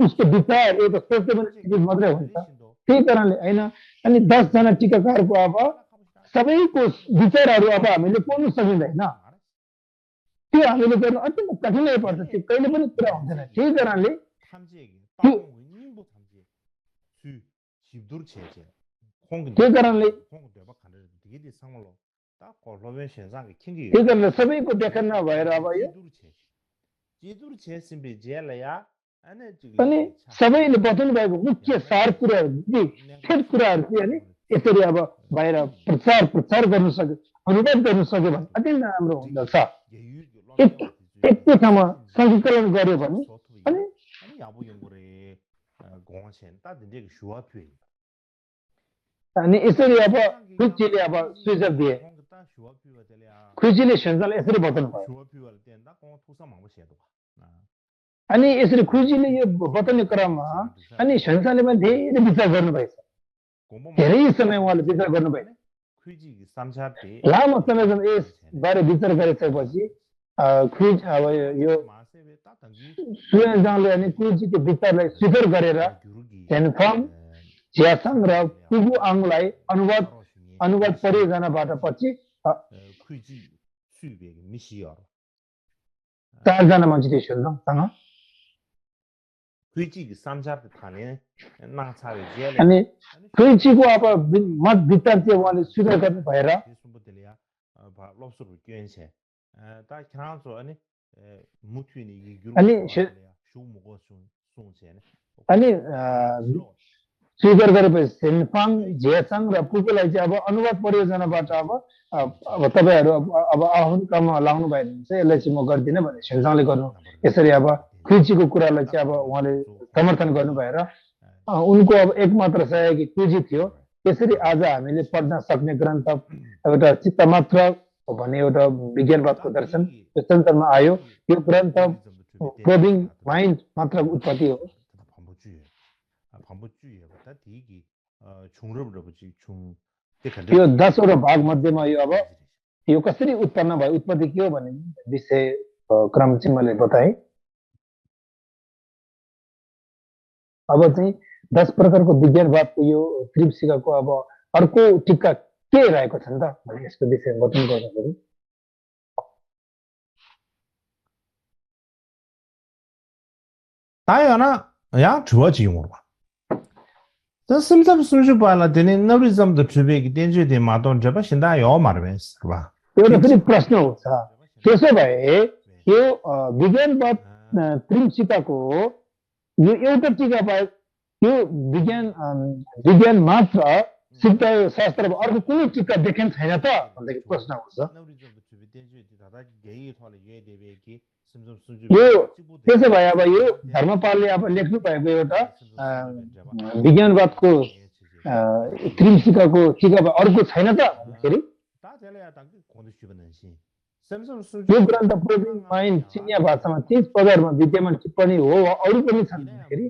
उसको विचार एउटा सोच्ने पनि मात्रै हुन्छ त्यही कारणले होइन अनि 10 जना टिकाकारको अब सबैको विचारहरू अब हामीले पढ्न सकिँदैन त्यो हामीले गर्न अत्यन्त कठिनाइ पर्छ त्यो कहिले पनि पुरा हुँदैन त्यही कारणले सबैको व्याख्या नभएर अब यो अनि सबैले बताउनु भएको मुख्य सार कुराहरू ठेट कुराहरू चाहिँ अनि यसरी अब बाहिर प्रचार गर्न सक्यो अनुवाद गर्न सक्यो भने अत्यन्त राम्रो हुँदछ एकै ठाउँमा सङ्कलन गर्यो भने अनि यसरी अब खुर्चीले अब सुझाव दिए खुर्चीले सेन्साङलाई यसरी बताउनु भयो अनि यसरी खुर्चीले यो बताउने क्रममा अनि सेन्साङले पनि धेरै विचार गर्नुभएछ धेरै समय उहाँले विचार गर्नुभएछ लामो समयसम्म यसबारे विचार गरिसकेपछि अब यो सुयाङले अनि खुर्चीको विचारलाई स्वीकार गरेर झेनफाङ झ्यासाङ र कुबु आङलाई अनुवाद परियोजनाबाट पछि 4 जना मान्छे थियो सेन्साङसँग अनि खुर्चीको अब मत विचार चाहिँ उहाँले स्वीकार गर्नु भएर 다 그나서 아니 무트니 이게 아니 쇼 먹어 송송제네 아니 स्वीकार गरेपछि सेन्फाङ जेसाङ र पुकेलाई चाहिँ अब अनुवाद परियोजनाबाट अब तपाईँहरू अब आफ्नो काममा लाउनु भयो भने चाहिँ यसलाई चाहिँ म गर्दिनँ भने सेन्फाङले गर्नु यसरी अब क्युजीको कुरालाई चाहिँ अब उहाँले समर्थन गर्नु भएर उनको अब एकमात्र सहयोगी क्युजी थियो त्यसरी आज हामीले पढ्न सक्ने ग्रन्थ एउटा चित्तमात्र भन्ने एउटा विज्ञानवादको दर्शन यो संसारमा आयो यो ग्रन्थ प्रोबिङ माइन्ड मात्र उत्पत्ति हो यो 10 वटा भाग मध्येमा यो अब यो कसरी उत्पन्न भयो उत्पत्ति के हो भन्ने विषय क्रम चाहिँ मैले बताएँ अब चाहिँ 10 प्रकारको विज्ञानवादको यो त्रिपिटकको अब अर्को टिक्का के रहेको छ नि त भने यसको विषयमा बताउनु पर्दाखेरि तायना या जुजिङो这什么数据办了？等你那为什么都准备给点击的马东这把现在要嘛的呗，是吧？ एउटा फेरि प्रश्न हुन्छ त्यसो भए यो विज्ञानवाद त्रिपिटकको यो एउटा टिका बाहेक यो विज्ञान मात्र सिद्ध शास्त्र अर्को कुनै टिका देखेन छैन त भन्दाखेरि प्रश्न हुन्छ यो त्यसो भए अब यो धर्मपालले अब लेख्नु भएको एउटा विज्ञानवादको त्रिपिटकको टिका अर्को छैन त भन्दाखेरि यो ग्रन्थ प्रोबिङ माइन्ड चिनिया भाषामा 30 पदहरूमा विद्यमान टिप्पणी हो वा अरू पनि छन् भन्दाखेरि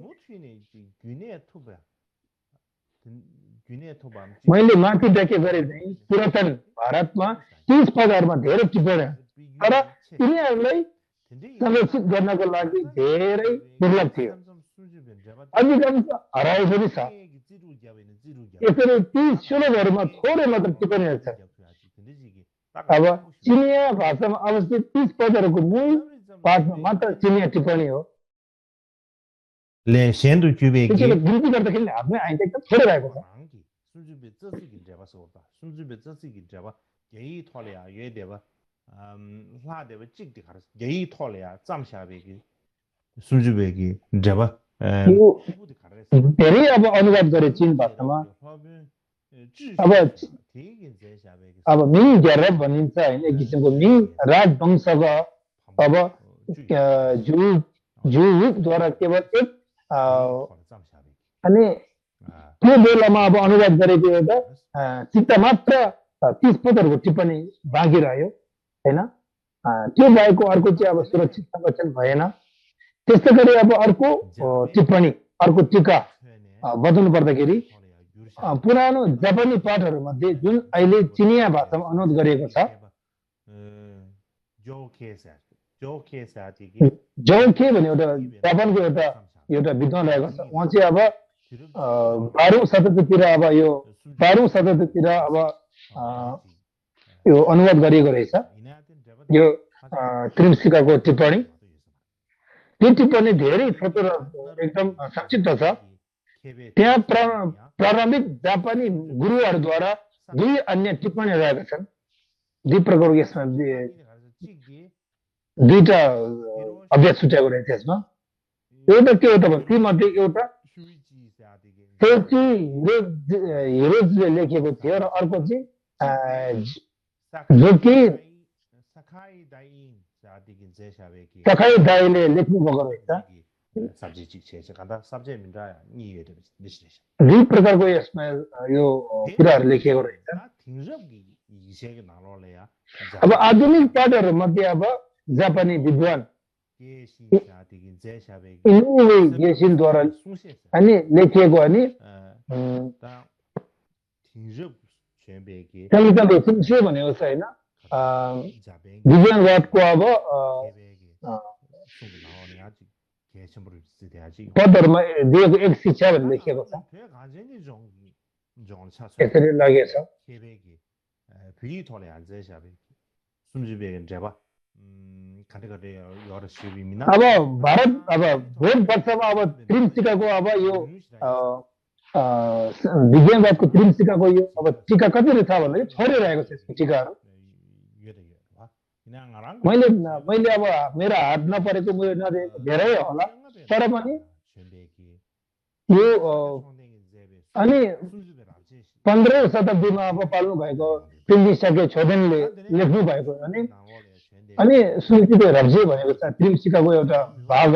मैले माथि व्याख्या गरे चाहिँ पुरातन भारतमा 30 पदहरूमा धेरै टिप्पणी तर यिनीहरूलाई संरक्षित गर्नको लागि धेरै दुर्लभ थियो अधिकांश हराए पनि छ यसरी 30 सुलभहरूमा थोरै मात्र टिप्पणीहरू छन् अब चिनिया भाषामा अवस्थित 30 पदहरूको मूल पाठमा मात्र चिनिया टिप्पणी हो गिन्ती गर्दाखेरि हातमै आइन्छ एकदम थोरै रहेको छ धेरै अब अनुवाद गरे चीन भाषामा अब मिङ ग्यारब भनिन्छ होइन एक किसिमको मिङ राजवंशको अब द्वारा केवल एक अनि त्यो बेलामा अब अनुवाद गरेको एउटा चित्त मात्र 30 पदहरूको टिप्पणी बाँकी रह्यो हैन त्यो बाहेकको अर्को चाहिँ अब सुरक्षित संरक्षण भएन त्यस्तै गरी अब अर्को टिप्पणी अर्को टीका बताउनु पर्दाखेरि पुरानो जापानी पाठहरू मध्ये जुन अहिले चिनिया भाषामा अनुवाद गरिएको छ जौखे भन्ने एउटा जापानको एउटा विद्वान रहेको छ उहाँ चाहिँ अब 12औं शताब्दीतिर अब यो 12औं शताब्दीतिर अब यो अनुवाद गरिएको रहेछ यो त्रिपिटकको टिप्पणी त्यो टिप्पणी धेरै छोटो र एकदम संक्षिप्त छ त्यहाँ प्रारम्भिक जापानी गुरुहरूद्वारा 2 अन्य टिप्पणी रहेका छन् 2 प्रकारको यसमा 2टा अभ्यास छुट्याएको रहेछ यसमा एउटा के हो त भने तीमध्ये एउटा हिरोजले लेखेको थियो र अर्को चाहिँ जो कि सखाई दाइले लेख्नु भएको रहेछ 2 प्रकारको यसमा यो कुराहरू लेखिएको रहेछ अब आधुनिक पाठहरू मध्ये अब जापानी विद्वान इनुवे गेसिनद्वारा अनि लेखिएको अनि संहिताले सुनसे भनेको छ हैन विज्ञानवादको अब पदहरूमा दिएको एक शिक्षा भनेर लेखिएको छ यसरी लागेको छ अब भारत अब भोट वर्षमा अब त्रिपिटकको अब यो विज्ञानवादको त्रिपिटकको यो अब टीका कति छ भन्दाखेरि थोरै रहेको छ यसको टीकाहरू मैले मैले अब मेरो हात नपरेको मैले नदेखेको धेरै होला तर पनि यो अनि 15औं शताब्दीमा अब पाल्नु भएको त्रिमसिकाको छोदेनले लेख्नु भएको अनि सुनिश्चित रब्जे भनेको छ त्रिमसिकाको एउटा भाग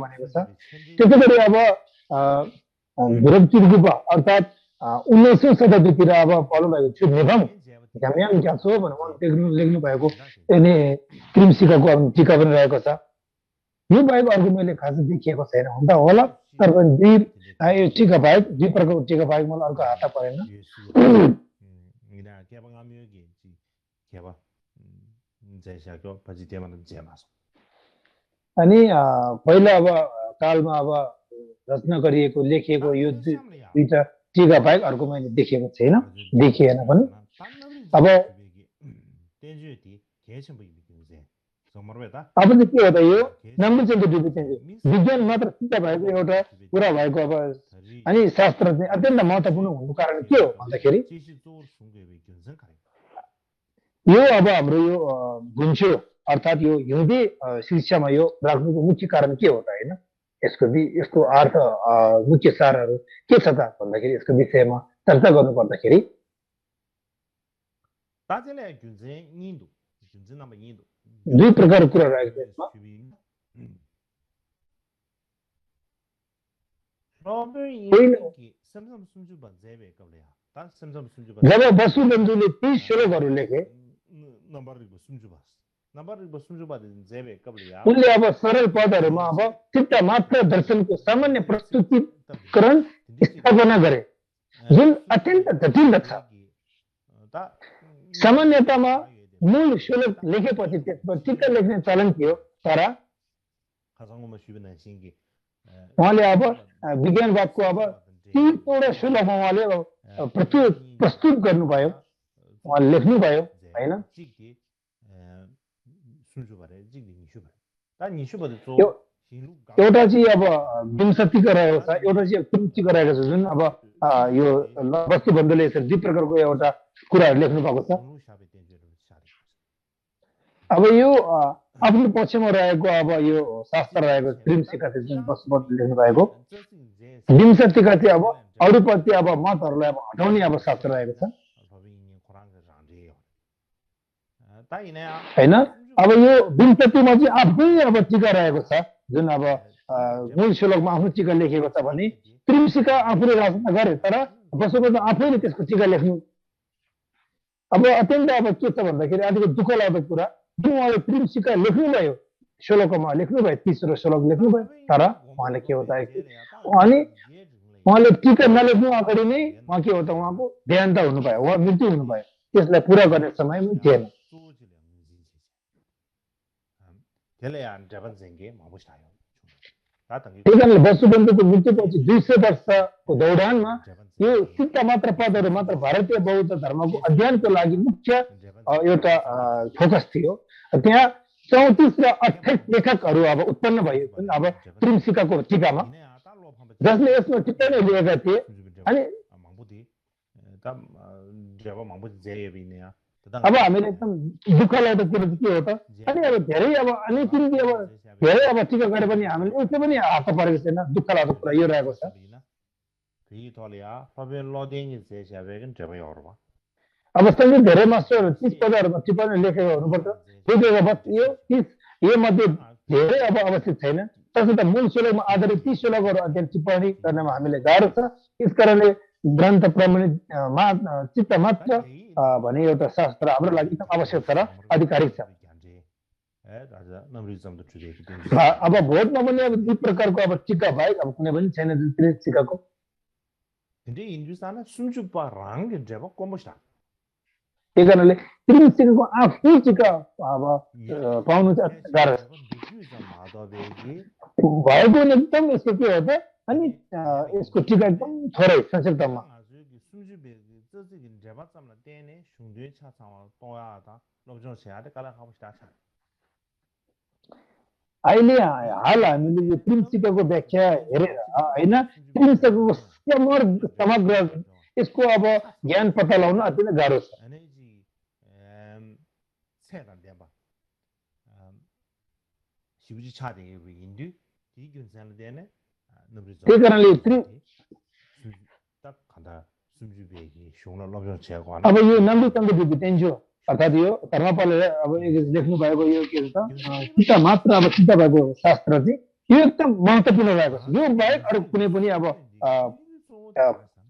भनेको छ त्यसै गरी अब ध्रुवचिरगुपा अर्थात् 19औं शताब्दीतिर अब पाल्नु भएको छु निभम झ्याम्याम झ्यासो भनेर लेख्नु भएको अनि त्रिमसिकाको टीका पनि रहेको छ यो बाहेक अर्को मैले खासै देखिएको छैन हुँदा होला तर पनि यो टीका बाहेक दुई प्रकारको टीका बाहेक मलाई अर्को हात परेन अनि पहिला अब कालमा अब रचना गरिएको लेखिएको यो दुईटा टीका बाहेक अर्को मैले देखेको छैन देखिएन पनि अब अब चाहिँ के हो त यो नम्बरचन्द्र डुबी चाहिँ विज्ञान मात्र सिद्ध भएको एउटा कुरा भएको अब अनि शास्त्र चाहिँ अत्यन्त महत्त्वपूर्ण हुनुको कारण के हो भन्दाखेरि यो अब हाम्रो यो गुन्स्यो अर्थात् यो हिउँदे शीर्षमा यो राख्नुको मुख्य कारण के हो त होइन यसको अर्थ मुख्य सारहरू के छ त भन्दाखेरि यसको विषयमा चर्चा गर्नु पर्दाखेरि दुई प्रकारको कुरा रहेको छ यसमा जब वसुबन्धुले 30 श्लोकहरू लेखे उनले अब सरल पदहरूमा अब चित्त मात्र दर्शनको सामान्य प्रस्तुतिकरण स्थापना गरे जुन अत्यन्त जटिल छ सामान्यतामा मूल श्लोक लेखेपछि त्यसमा टीका लेख्ने चलन थियो तर उहाँले अब विज्ञानवादको अब 3वटा श्लोकमा उहाँले प्रस्तुत गर्नुभयो उहाँले लेख्नुभयो होइन एउटा चाहिँ अब विंशतिको रहेको छ एउटा चाहिँ 30को रहेको छ जुन अब यो वसुबन्धुले यसरी दुई प्रकारको एउटा कुराहरू लेख्नु भएको छ अब यो आफ्नो पक्षमा रहेको अब यो शास्त्र रहेको त्रिमसिका जुन वसुबन्धुले लेख्नु भएको विंशतिका चाहिँ अब अरूप्रति अब मतहरूलाई अब हटाउने अब शास्त्र रहेको छ होइन अब यो विंशतिमा चाहिँ आफ्नै अब टीका रहेको छ जुन अब मूल श्लोकमा आफ्नो टीका लेखेको छ भने त्रिमसिका आफूले रचना गरे तर वसुबन्धु आफैले त्यसको टीका लेख्नु अब अत्यन्त अब के छ भन्दाखेरि आजको दुःख लाग्दो कुरा जुन उहाँले त्रिमसिका लेख्नुभयो श्लोकमा लेख्नुभयो 30 श्लोक लेख्नुभयो तर उहाँले के हो त अनि उहाँले टीका नलेख्नु अगाडि नै उहाँ के हो त उहाँको देहान्त हुनुभयो उहाँ मृत्यु हुनुभयो त्यसलाई पुरा गर्ने समय थिएन त्यही कारणले वसुबन्धुको मृत्युपछि 200 वर्षको दौडानमा यो सिद्ध मात्र पदहरू मात्र भारतीय बौद्ध धर्मको अध्ययनको लागि मुख्य एउटा फोकस थियो त्यहाँ 34 र 28 लेखकहरू अब उत्पन्न भयो अब त्रिमसिकाको टीकामा जसले यसमा टिप्पणी लिएका थिए अनि अब हामीले एकदम दुःख लाग्दो कुरो के हो त अनि अब धेरै अब अनि पनि अब धेरै अब टीका गरे पनि हामीले उसले पनि हात परेको छैन दुःख लाग्दो कुरा यो रहेको छ अब सँगै धेरै मास्टरहरू 30 पदहरूमा टिप्पणी लेखेको हुनुपर्छ यो 30 यो मध्ये धेरै अब अवस्थित छैन तसर्थ मूल श्लोकमा आधारित 30 श्लोकहरू अध्ययन टिप्पणी गर्नमा हामीले गाह्रो छ यस कारणले ग्रन्थ प्रमाणित चित्त मात्र भने एउटा शास्त्र हाम्रो लागि एकदम आवश्यक छ र आधिकारिक छ अब भोटमा पनि अब दुई प्रकारको अब टीका बाहेक अब कुनै पनि छैन जुन टीकाको त्यही कारणले त्रिमसिकाको आफ्नै टीका अब पाउनु चाहिँ गाह्रो छ भएको एकदम यसको के हो त अनि यसको टीका एकदम थोरै संक्षिप्तमा अहिले हाल हामीले यो त्रिमसिकाको व्याख्या हेरेर होइन त्रिमसिकाको समग्र यसको अब ज्ञान पत्ता लगाउन अति नै गाह्रो छ 지부지 차대 그 인도 디균산을 되네 너브리죠 त्यही कारणले 딱 간다 숨주비에기 쇼나 러브정 제거하는 अब यो नम्बी सङ्गति बितेन्जो अर्थात् यो धर्मपालले अब लेख्नु भएको यो के भन्छ सीता मात्र अब सीता भएको शास्त्र चाहिँ यो एकदम महत्त्वपूर्ण रहेको छ यो बाहेक अरू कुनै पनि अब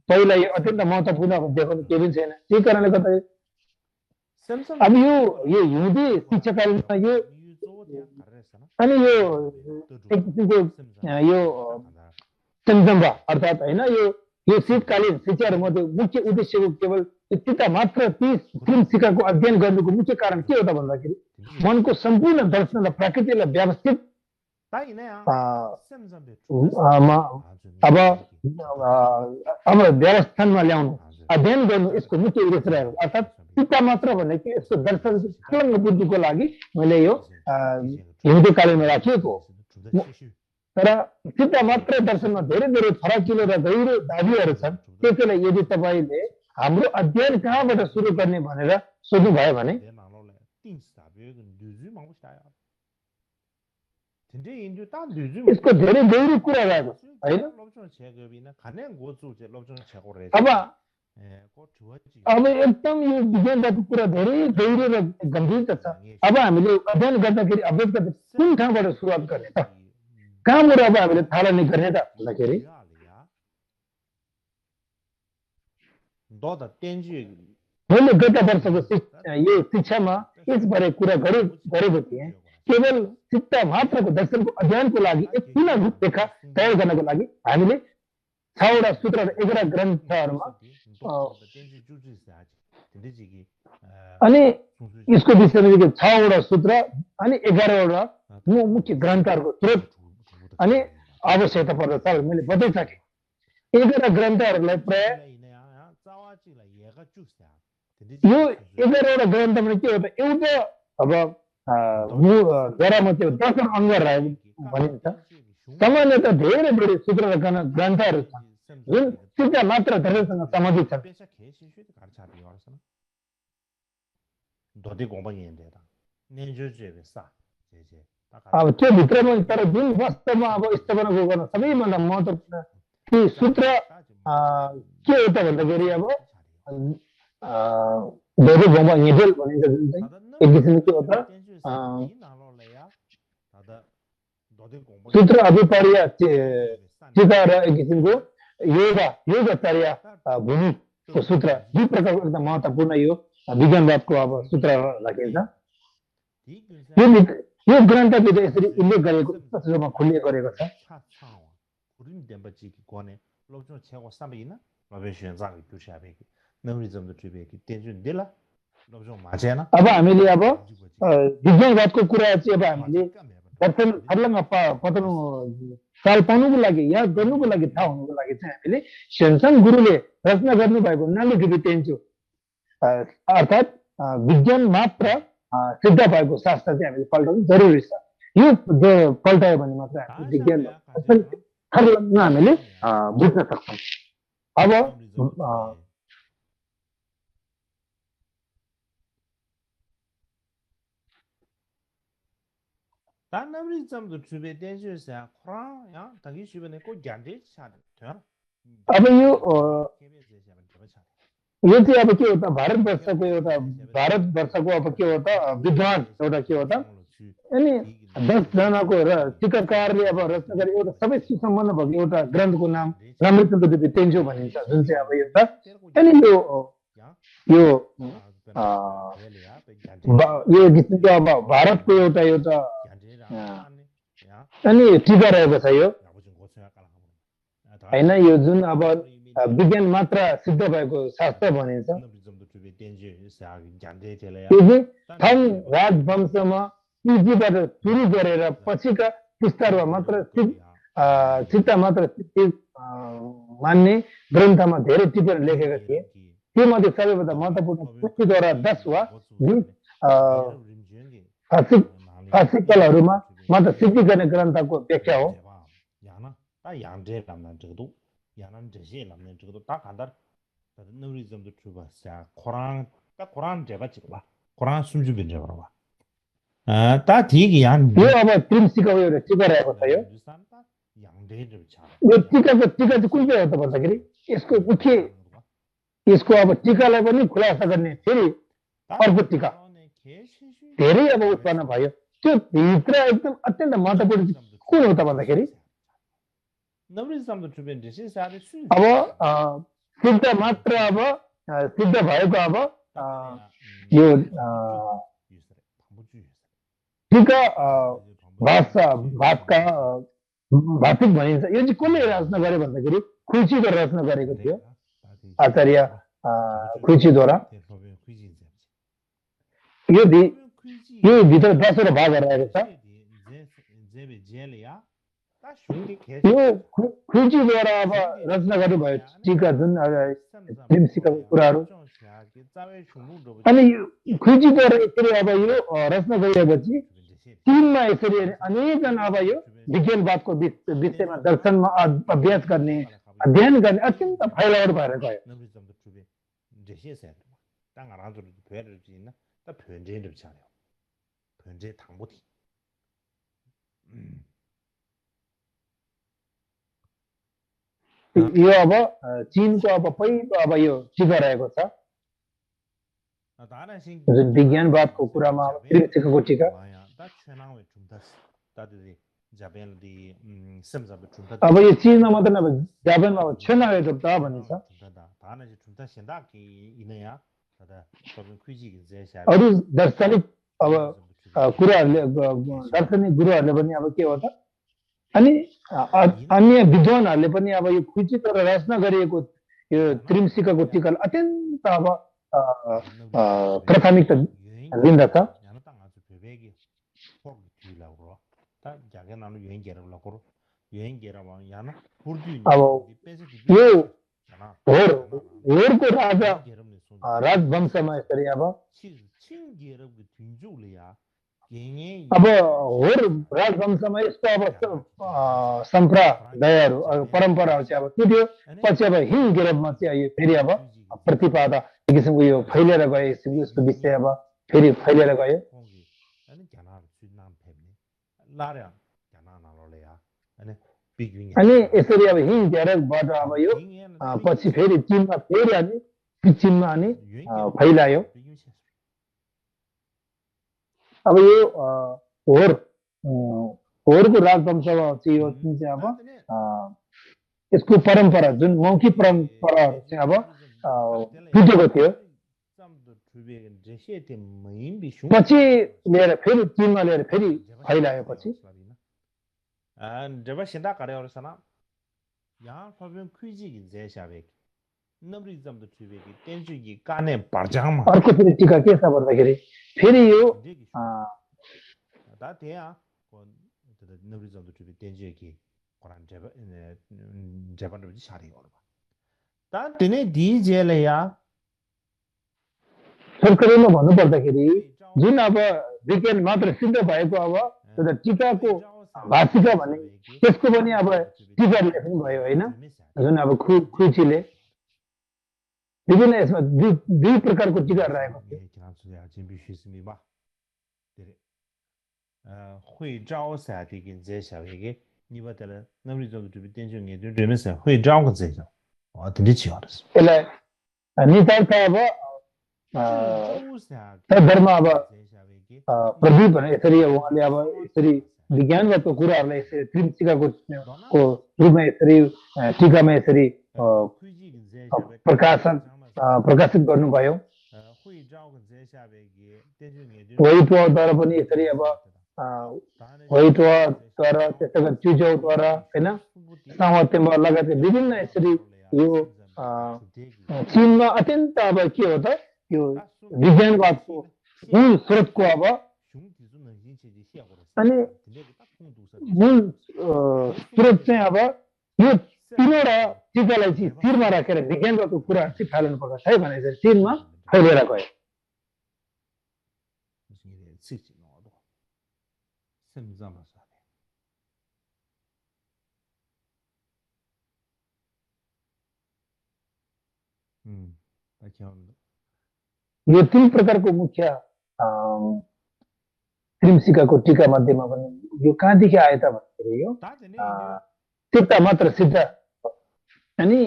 पहिला यो अत्यन्त महत्त्वपूर्ण देखाउने केही पनि छैन त्यही कारणले गर्दा अब यो हिउँदी शिक्षाकालीनमा यो अनि यो एक किसिमको यो चम्चम्बा अर्थात् होइन यो शीतकालीन शिक्षाहरूमध्ये मुख्य उद्देश्यको केवल त्यता मात्र ती सिक्काको अध्ययन गर्नुको मुख्य कारण के हो त भन्दाखेरि मनको सम्पूर्ण दर्शन र प्रकृतिलाई व्यवस्थित अब व्यवस्थानमा ल्याउनु अध्ययन गर्नु यसको मुख्य उद्देश्य रहेको अर्थात् चित्त मात्र भनेको यसको दर्शन छलङ्ग बुद्धिको लागि मैले यो हिउँदो कालीनमा राखिएको तर चित्त मात्र दर्शनमा धेरै धेरै फराकिलो र गहिरो दाबीहरू छन् त्यसैले यदि तपाईँले हाम्रो अध्ययन कहाँबाट सुरु गर्ने भनेर सोध्नु भयो भने यसको धेरै गहिरो कुरा रहेको छ होइन अब एकदम यो विज्ञानवादको कुरा धेरै गहिरो र गम्भीर छ अब हामीले अध्ययन गर्दाखेरि अभ्यास गर्दा कुन ठाउँबाट सुरुवात गर्ने त कहाँबाट अब हामीले थालनी गर्ने त भन्दाखेरि मैले गत वर्षको यो शिक्षामा यसबारे कुरा गरेको थिएँ केवल चित्त मात्रको दर्शनको अध्ययनको लागि एक पूर्ण रूपरेखा तयार गर्नको लागि हामीले 6वटा सूत्र र 11 ग्रन्थहरूमा अनि यसको विषयमा 6वटा सूत्र अनि 11वटा मुख्य ग्रन्थहरूको स्रोत अनि आवश्यकता पर्दछ मैले बताइसकेँ 11 ग्रन्थहरूलाई प्राय यो 11वटा ग्रन्थमा के हो त एउटा अब चाहिँ दर्शन अङ्ग रहेको भनिन्छ सामान्यतः धेरै धेरै सूत्र र ग्रन्थहरू छन् जुन चित्त मात्र दर्शनसँग सम्बन्धित छन् अब त्यो भित्रमा तर जुन वास्तवमा अब स्थापना गर्न सबैभन्दा महत्त्वपूर्ण ती सूत्र के हो त भन्दाखेरि अब धेरै गाउँमा हिँडेल भनिन्छ जुन चाहिँ एक किसिमको के हो त सूत्र अभिपर्य चिता र एक किसिमको योगचर्या भूमिको सूत्र दुई प्रकारको एकदम महत्त्वपूर्ण यो विज्ञानवादको अब सूत्र राखिन्छ यो ग्रन्थभित्र यसरी उल्लेख गरेको स्पष्टमा खुल्लिएको गरेको छ अब हामीले अब विज्ञानवादको कुरा चाहिँ अब हामीले दर्शन छर्लङ्ग पताउनु चाल पाउनुको लागि याद गर्नुको लागि थाहा हुनुको लागि चाहिँ हामीले सेन्सन गुरुले रचना गर्नुभएको नालुकी तेन्चु अर्थात् विज्ञान मात्र सिद्ध भएको शास्त्र चाहिँ हामीले पल्टाउनु जरुरी छ यो पल्टायो भने मात्र हामीले विज्ञान छर्लङ्ग हामीले बुझ्न सक्छौँ अब अब यो चाहिँ अब के हो त भारतवर्षको एउटा अब के हो त विद्वान एउटा के हो त अनि 10 जनाको टीकाकारले अब रचना गरे एउटा सबै सुसम्पन्न भएको एउटा ग्रन्थको नाम रामचन्द्र तेन्जो भनिन्छ जुन चाहिँ अब यो छ अनि यो किसिमको अब भारतको एउटा अनि टीका रहेको छ यो होइन यो जुन अब विज्ञान मात्र सिद्ध भएको शास्त्र भनिन्छ थङ राजवंशमा पिजीबाट सुरु गरेर पछिका पुस्ताहरूमा मात्र चित्त मात्र मान्ने ग्रन्थमा धेरै टिप्पणी लेखेका थिए तीमध्ये सबैभन्दा महत्त्वपूर्ण पुस्तिद्वारा 10 वा जुन फासिकलहरूमा मात्र सिद्धि गर्ने ग्रन्थको व्याख्या हो 다 되게 안 यो अब त्रिमसीका उयो टिका रहेको छ यो टिका चाहिँ कुन चाहिँ हो त भन्दाखेरि यसको मुख्य यसको अब टिकालाई पनि खुलासा गर्ने फेरि अर्को टिका धेरै अब उत्पन्न भयो त्यो भित्र एकदम अत्यन्त महत्त्वपूर्ण कुन हो त भन्दाखेरि अब सिद्ध मात्र अब सिद्ध भएको अब यो टिका भाषा भातका भातिक भनिन्छ यो चाहिँ कसले रचना गर्यो भन्दाखेरि खुर्चीको रचना गरेको थियो आचार्य खुर्चीद्वारा यो यो भित्र 10 भागहरू रहेको छ यो खुर्चीद्वारा अब रचना गर्नुभयो टिका जुन त्रिमसीका कुराहरू अनि खुर्चीद्वारा यसरी अब यो रचना गरिएपछि टिममा यसरी अनेकजना अब यो विज्ञानवादको विषयमा दर्शनमा अभ्यास गर्ने अध्ययन गर्ने अत्यन्त फैलावट भएर गयो यो अब चीनको अब पहिलो अब यो टिका रहेको छ जुन विज्ञानवादको कुरामा त्रिमसीको टिका अब यो चीनमा मात्र नभए जापानमा अब छेनावे त भनिन्छ अरू दार्शनिक अब कुराहरूले दार्शनिक गुरुहरूले पनि अब के हो त अनि अन्य विद्वानहरूले पनि अब यो खुर्चीद्वारा रचना गरिएको यो त्रिमसीकाको टिकालाई अत्यन्त अब प्राथमिकता लिँदछ अब यो होरको राजा राजवंशमा यसरी अब होर राजवंशमा यस्तो अब सम्प्रदायहरू परम्पराहरू चाहिँ अब टुट्यो पछि अब हिङ गिरबमा चाहिँ फेरि अब प्रतिपादा एक किसिमको यो फैलिएर गयो यसको विषय अब फेरि फैलिएर गयो अनि यसरी अब हिङ गिरबबाट अब यो पछि फेरि चीनमा फेरि अनि चीनमा अनि फैलायो अब यो होरको राजवंशमा चाहिँ यो जुन चाहिँ अब यसको परम्परा जुन मौखिक परम्पराहरू चाहिँ अब टुटेको थियो पछि लिएर फेरि चीनमा लिएर फेरि फैलाएपछि अर्को फेरि टिका के छ भन्दाखेरि फेरि यो सरकारीमा भन्नुपर्दाखेरि जुन अब विज्ञान मात्र सिद्ध भएको अब टिकाको भाषिका भने त्यसको पनि अब टिका लेख्नु भयो होइन जुन अब खुर्चीले विभिन्न यसमा दुई प्रकारको टिका रहेको थियो 会招啥的跟这小一个，你把它了，那么就电视眼就专门是会招个这种，哦，挺的巧的是。यसलाई नितार्थ अब धर्म अब प्रदीप भने यसरी उहाँले अब यसरी विज्ञानवादको कुराहरूलाई यसरी त्रिमसीकाको रूपमा यसरी टिकामा यसरी प्रकाशित गर्नुभयो वैटवाद्वारा पनि यसरी अब वैटवाद्वारा त्यस्तै गरी चुचौद्वारा होइन सामर्थ्यमा लगायतका विभिन्न यसरी यो चीनमा अत्यन्त अब के हो त यो विज्ञानवादको मूल स्रोतको अब अनि मूल स्रोत चाहिँ अब यो तीनवटा टिकालाई चाहिँ शिरमा राखेर विज्ञानवादको कुराहरू चाहिँ फाल्नु पर्छ है भने चाहिँ चीनमा फैलिएर गयो यो तीन प्रकारको मुख्य त्रिमसिकाको टीका मध्येमा पनि यो कहाँदेखि आयो त भन्दाखेरि यो सिद्ध मात्र सिद्ध अनि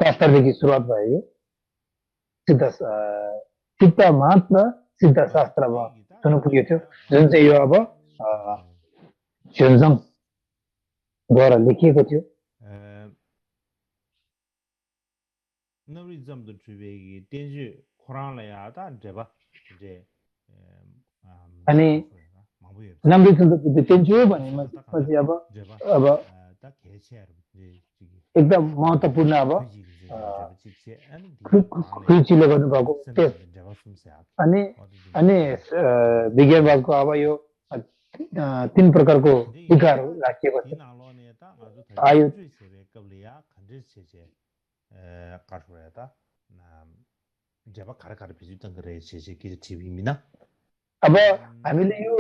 शास्त्रदेखि सुरुवात भयो सिद्ध सिद्ध मात्र सिद्ध शास्त्रमा सुन्नु पुगेको थियो जुन चाहिँ यो अब द्वारा लेखिएको थियो अनि नम्रिजमको तेन्जु भनेपछि अब एकदम महत्त्वपूर्ण अब खुइचीले गर्नुभएको अनि अनि विज्ञानवादको अब यो 3 प्रकारको टीकाहरू राखिएको छ आयु अब हामीले यो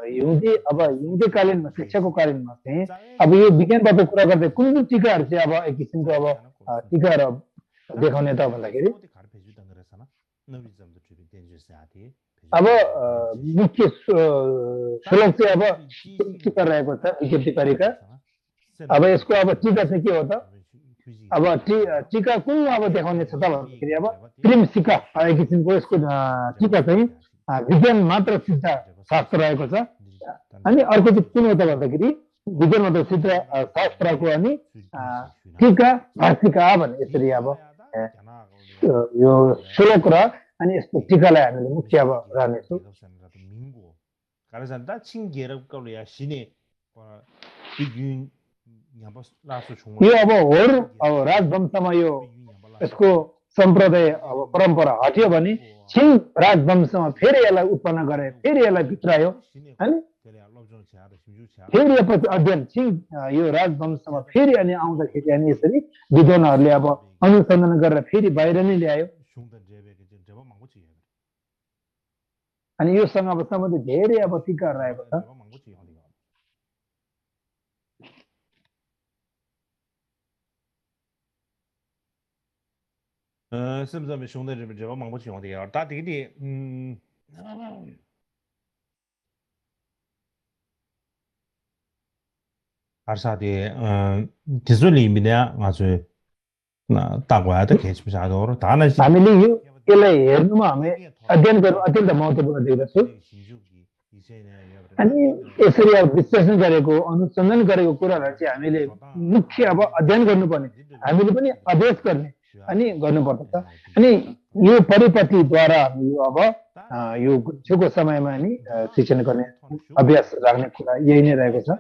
हिउँदे कालीनमा शिक्षाको कालीनमा चाहिँ अब यो विज्ञानवादको कुरा गर्दै कुन कुन टीकाहरू चाहिँ अब एक किसिमको अब टीकाहरू देखाउने त भन्दाखेरि अब मुख्य श्लोक चाहिँ अब टीका रहेको छ विज्ञप्ति कारिका अब यसको अब टीका चाहिँ के हो त अब टीका कुन अब देखाउने छ त भन्दाखेरि अब त्रिमसिका एक किसिमको यसको टीका चाहिँ विज्ञान मात्र सिद्ध शास्त्र रहेको छ अनि अर्को चाहिँ कुन हो त भन्दाखेरि विज्ञान मात्र सिद्ध शास्त्रको अनि टीका भाषिका भने यसरी अब यो श्लोक र अनि यसको टीकालाई हामीले मुख्य अब रहनेछौँ यो अब होर अब राजवंशमा यो यसको सम्प्रदाय अब परम्परा हट्यो भने छिङ राजवंशमा फेरि यसलाई उत्पन्न गरे फेरि यसलाई भित्रायो हैन फेरि यसपछि अध्ययन छिङ यो राजवंशमा फेरि अनि आउँदाखेरि अनि यसरी विद्वानहरूले अब अनुसन्धान गरेर फेरि बाहिर नै ल्यायो अनि योसँग अब सम्बन्धित धेरै अब टीकाहरू रहेको छ Arsadi Tizuli Minia also Tagwada case Misador, Tana हामीले यो यसलाई हेर्नुमा हामी अध्ययन गर्नु अत्यन्त महत्त्वपूर्ण देख्दछु अनि यसरी अब विश्लेषण गरेको अनुसन्धान गरेको कुरालाई चाहिँ हामीले मुख्य अब अध्ययन गर्नुपर्ने हामीले पनि अभ्यास गर्ने अनि गर्नुपर्छ अनि यो परिपतिद्वारा हामी यो अब यो गुच्छको समयमा नि शिक्षण गर्ने अभ्यास राख्ने कुरा यही नै रहेको छ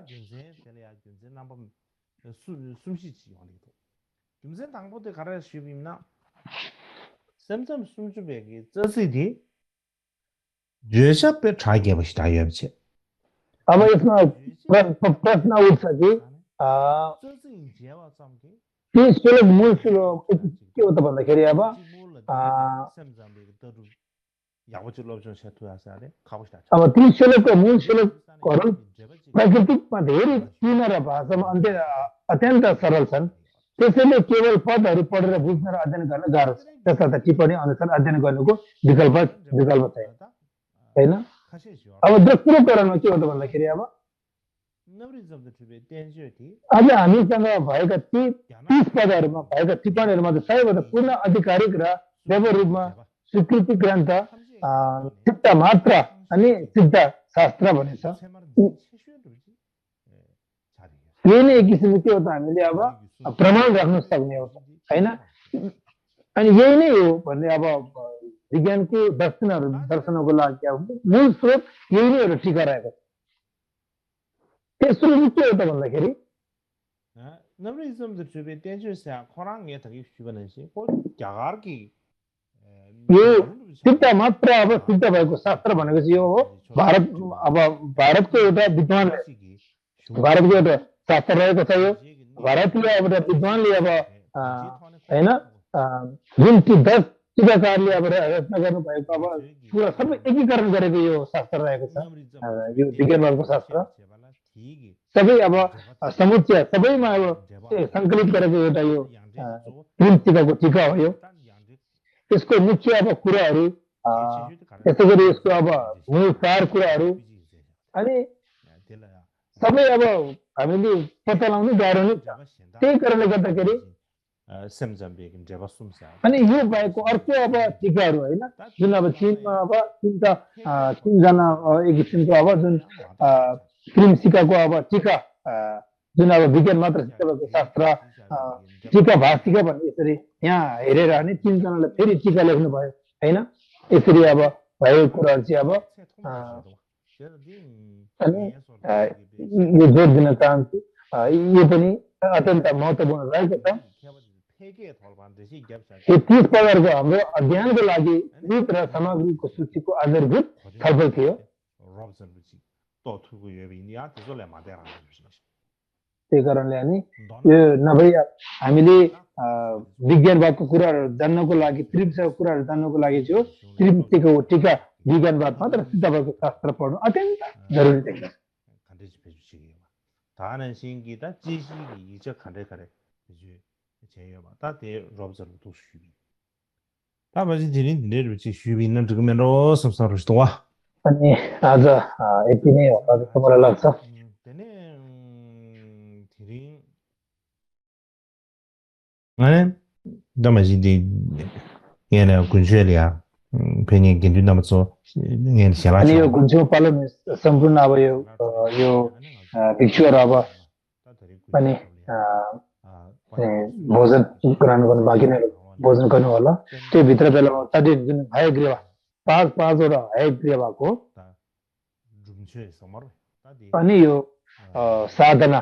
Samsung Sumsubeki, the city Jessup Trigger was tired. अब यसमा प्रश्न उठ्छ कि ती श्लोक मूल श्लोक के हो त भन्दाखेरि अब ती श्लोकको मूल श्लोकहरू प्राकृतिकमा धेरै तीन र भाषामा अत्यन्त सरल छन् त्यसैले केवल पदहरू पढेर बुझ्न र अध्ययन गर्न गाह्रो छ त्यसर्थ टिप्पणी अनुसार अध्ययन गर्नुको विकल्प छैन हैन अब दोस्रो चरणमा के हो त भन्दाखेरि अब आज हामीसँग भएका 30 पदहरूमा भएका टिप्पणीहरूमा सबैभन्दा पूर्ण आधिकारिक र व्यावहारिक रूपमा स्वीकृति ग्रन्थ सिद्ध मात्र अनि सिद्ध शास्त्र भनिन्छ यही नै एक किसिमको के हो त हामीले अब प्रमाण राख्न सक्ने हो हैन अनि यही नै हो भन्ने अब विज्ञानको दर्शनको लागि अब मूल स्रोत यही नै हो टीका रहेको छ तेस्रो के हो त भन्दाखेरि यो सिद्ध मात्र अब सिद्ध भएको शास्त्र भनेको चाहिँ यो हो भारतको एउटा विद्वानले भारतको एउटा शास्त्र रहेको छ यो भारतीय एउटा विद्वानले अब हैन जुन 10 टीकाकारले अब रचना गर्नुभएको अब पुरा सबै एकीकरण गरेको यो शास्त्र रहेको छ यो विज्ञानको शास्त्र सबै अब समुच्चय सबैमा अब संकलित गरेको एउटा यो 3 टीकाको टीका हो यो यसको मुख्य अब कुराहरू यस्तो गरी यसको अब मूल सार कुराहरू अनि सबै अब हामीले पत्ता लगाउनु गाह्रो नै छ त्यही कारणले गर्दाखेरि अनि यो बाहेकको अर्को अब टिकाहरू होइन जुन अब चिनमा अब तिनजना एक किसिमको अब जुन क्रिम सिकाको अब टिका जुन अब विज्ञान मात्र सिकाएको शास्त्र टिका भाषिका भन्ने यसरी यहाँ हेरेर नि तिनजनाले फेरि टिका लेख्नु भयो होइन यसरी अब भएको कुराहरू चाहिँ अब अनि यो जोड दिन चाहन्छु यो पनि अत्यन्त महत्त्वपूर्ण रहेको छ यो 30 प्रकारको हाम्रो अध्ययनको लागि रूप र सामग्रीको सूचीको आधारभूत छलफल थियो त्यही कारणले अनि यो नभई हामीले विज्ञानवादको कुराहरू जान्नको लागि त्रिविषयको कुराहरू जान्नको लागि जो त्रिविषयको टिका विज्ञानवाद मात्र सिद्ध भएको शास्त्र पढ्नु अत्यन्त जरुरी देखिन्छ अनि आज यति नै होला जस्तो मलाई लाग्छ अनि यो गुन्चो पालन सम्पूर्ण अब यो भिक्षुहरू अब पनि भोजन ग्रहण गर्नु बाँकी नै भोजन गर्नु होला त्यो भित्र बेलामा तदिन जुन हयग्रीवा पाँचवटा हयग्रीवा भएको अनि यो साधना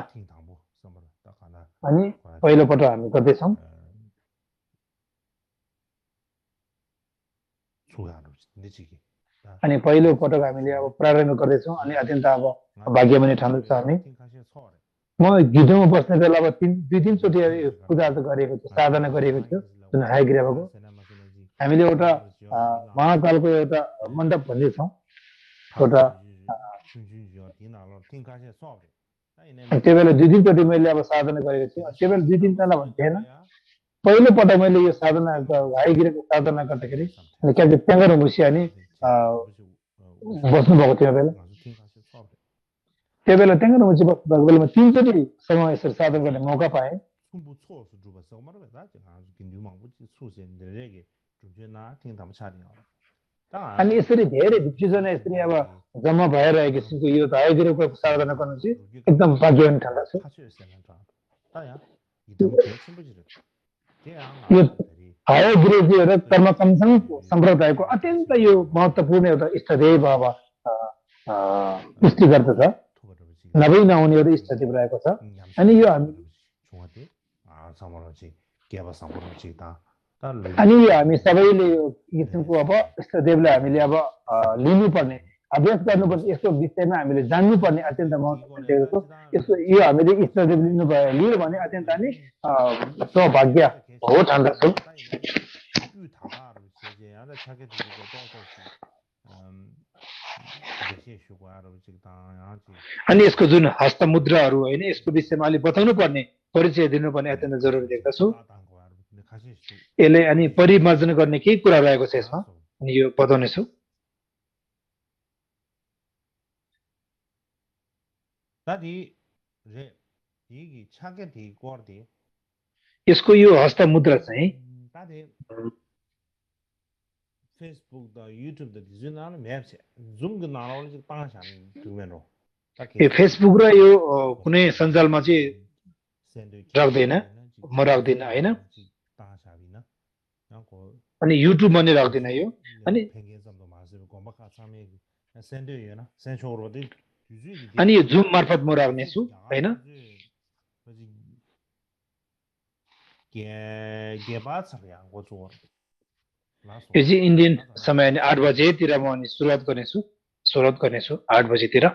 अनि पहिलो पटक हामी गर्दैछौँ अनि पहिलो पटक हामीले अब प्रारम्भ गर्दैछौँ अनि अत्यन्त अब भाग्यमानी ठान्दछ हामी म गिद्धमा बस्ने बेला अब 2-3 चोटि पूजा गरेको थियो साधना गरेको थियो जुन हयग्रीवाको हामीले एउटा महाकालको एउटा मण्डप भन्दैछौँ एउटा त्यो बेला 2-3 चोटि मैले अब साधना गरेको थिएँ त्यो बेला 2-3 जना भन्थेन पहिलो पटक मैले यो साधना हयग्रीवाको साधना गर्दाखेरि क्याप्टेन ट्याङ्गर मुसिया नि बस्नुभएको थियो त्यो बेला ट्याङ्गर मुसी बस्नुभएको बेलामा 3 चोटिसम्म यसरी साधना गर्ने मौका पाएँ अनि यसरी धेरै भिक्षुजना यसरी अब जम्मा भइरहेको किसिमको यो त हयग्रीवको साधना गर्नु चाहिँ एकदम भाग्यवान ठान्दछ यो हयग्रीव र कर्मकमसँग सम्प्रदायको अत्यन्त यो महत्त्वपूर्ण एउटा इष्टदेव अब पुष्टि गर्दछ नभई नहुने एउटा इष्टदेव रहेको छ अनि यो अनि हामी सबैले यो किसिमको अब इष्टदेवलाई हामीले अब लिनुपर्ने अभ्यास गर्नुपर्ने यसको विषयमा हामीले जान्नुपर्ने अत्यन्त महत्त्वपूर्ण छ यसको यो हामीले इष्टदेव लियो भने अत्यन्त नै सौभाग्य हो ठान्दछौँ अनि यसको जुन हस्तमुद्राहरू होइन यसको विषयमा अलिक बताउनु पर्ने परिचय दिनुपर्ने अत्यन्त जरुरी देख्दछु यसले अनि परिमार्जन गर्ने केही कुरा रहेको छ यसमा अनि यो बताउनेछु यसको यो हस्तमुद्रा चाहिँ फेसबुक द युट्युब द जुनाल म्याप जुम गनाल चाहिँ पाँच हामी दुमेनो यो फेसबुक र यो कुनै सञ्जालमा चाहिँ राख्दैन म राख्दिन हैन अनि युट्युबमा नै राख्दिन यो अनि यो जुम मार्फत म राख्ने छु हैन यो चाहिँ इन्डियन समय 8 बजेतिर म अनि सुरुवात गर्नेछु 8 बजेतिर